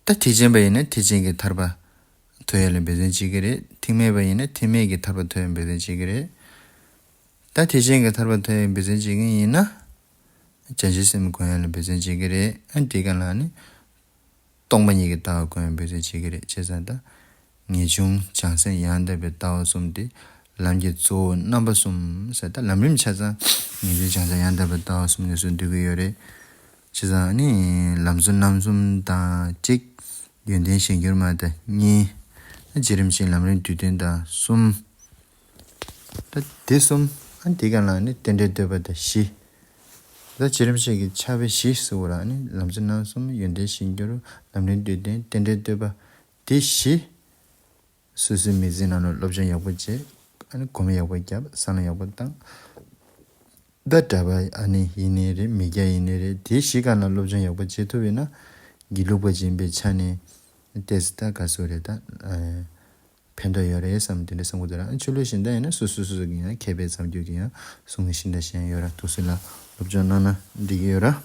ད་ཐེག་ཆེན་པ་ཡིན་ན་ཐེག་ཆེན་གྱི་ཐར་པ་ཐོབ་ཡ་ལ་འབད་བརྩོན་བྱེད་ཀྱི་རེད། ཐེག་དམན་པ་ཡིན་ན་ཐེག་དམན་གྱི་ཐར་པ་ཐོབ་ཡ་འབད་བརྩོན་བྱེད་ཀྱི་རེད། ད་ཐེག་ཆེན་གྱི་ཐར་པ་ཐོབ་ཡ་འབད་བརྩོན་བྱེད་མཁན་ཡིན་ན། བྱང་ཆུབ་སེམས་སྒོམ་ཡ་ལ་འབད་བརྩོན་བྱེད་ཀྱི་རེད། ཨ་དེ་ག་ལ་ནི། སྟོང་པ་ཉིད་ཀྱི་ལྟ་བ་སྒོམ་ཡ་འབད་བརྩོན་བྱེད་ཀྱི་རེད། བྱས་ཙང་ད། ངེས་འབྱུང་བྱང་སེམས་ཡང་དག་པའི་ལྟ་བ་གསུམ་དེ། ལམ་གྱི་གཙོ་བོ་རྣམ་པ་གསུམ་ཟེར། ད་ལམ་རིམ་ཆ་ཚང་། ངེས་འབྱུང་བྱང་སེམས་ཡང་དག་པའི་ལྟ་བ་གསུམ་ནས་བཟུང་སྡོད་ཀྱི་ཡོད་རེད། བྱས་ཙང་ནི་ལམ་གཙོ་རྣམ་གསུམ་དང་གཅིག་ཡོན་ཏན་གཞན་འགྱུར་མ་དང་གཉིས། བྱེད་རིམ་བཞི་ལམ་རིམ་བསྡུས་དོན་དང་གསུམ། ད་དེ་གསུམ། ཨ་འདི་ག་ལ་ནི་རྟེན་འབྲེལ་བསྟོད་པ་དང་བཞི། ད་བྱེད་རིམ་བཞི་གི་ཕྱག་དཔེ་བཞི་ཟེར་བ་ལ་ནི་ལམ་གཙོ་རྣམ་གསུམ་ཡོན་ཏན་གཞན་འགྱུར་ལམ་རིམ་བསྡུས་དོན་རྟེན་འབྲེལ་བསྟོད་པ་དེ་བཞི། སོ་སོའི་མི་ཚེ་ནང་ལ་སློབ་སྦྱོང་ཡག་པོ་བྱེད། ཨ་ནི་སྒོམ་ཡག་པོ་རྒྱབ། བསམ་བློ་ཡག་པོ་བཏང་། ད་གྲྭ་པ་ཨ་ནི་ཡིན་ནའི་རེད། མི་སྐྱ་ཡིན་ནའི་རེད། དེ་གཞི་གང་ལ་སློབ་སྦྱོང་ཡག་པོ་བྱེད་ཐུབ་ཡོད་ན། དགེ་ལུགས་པ་ཅིག་ཡིན་པའི་ཆ་ནས་ཏོག་ཙམ་ད་ག་ཟེར་རེད་ད། ཕན་ཐོགས་ཡོད་རེད་བསམ་དེ་འདྲ་བསམ་གྱི་འདུག་ར། ཆོས་ལུགས་གཞན་དག་ཡིན་ན་སོ་སོ་སོ་སོ་གི་ཡང་མཁས་པའི་མཚམས་སྦྱོར་གྱི་ཡང་གསུང་གི་གཞན་དག་གཞན་ཡོད་ར། ཐུགས་སྲས་ལ་སློབ་སྦྱོང་གནང་ན་འགྲིག་གི་ཡོད་ར།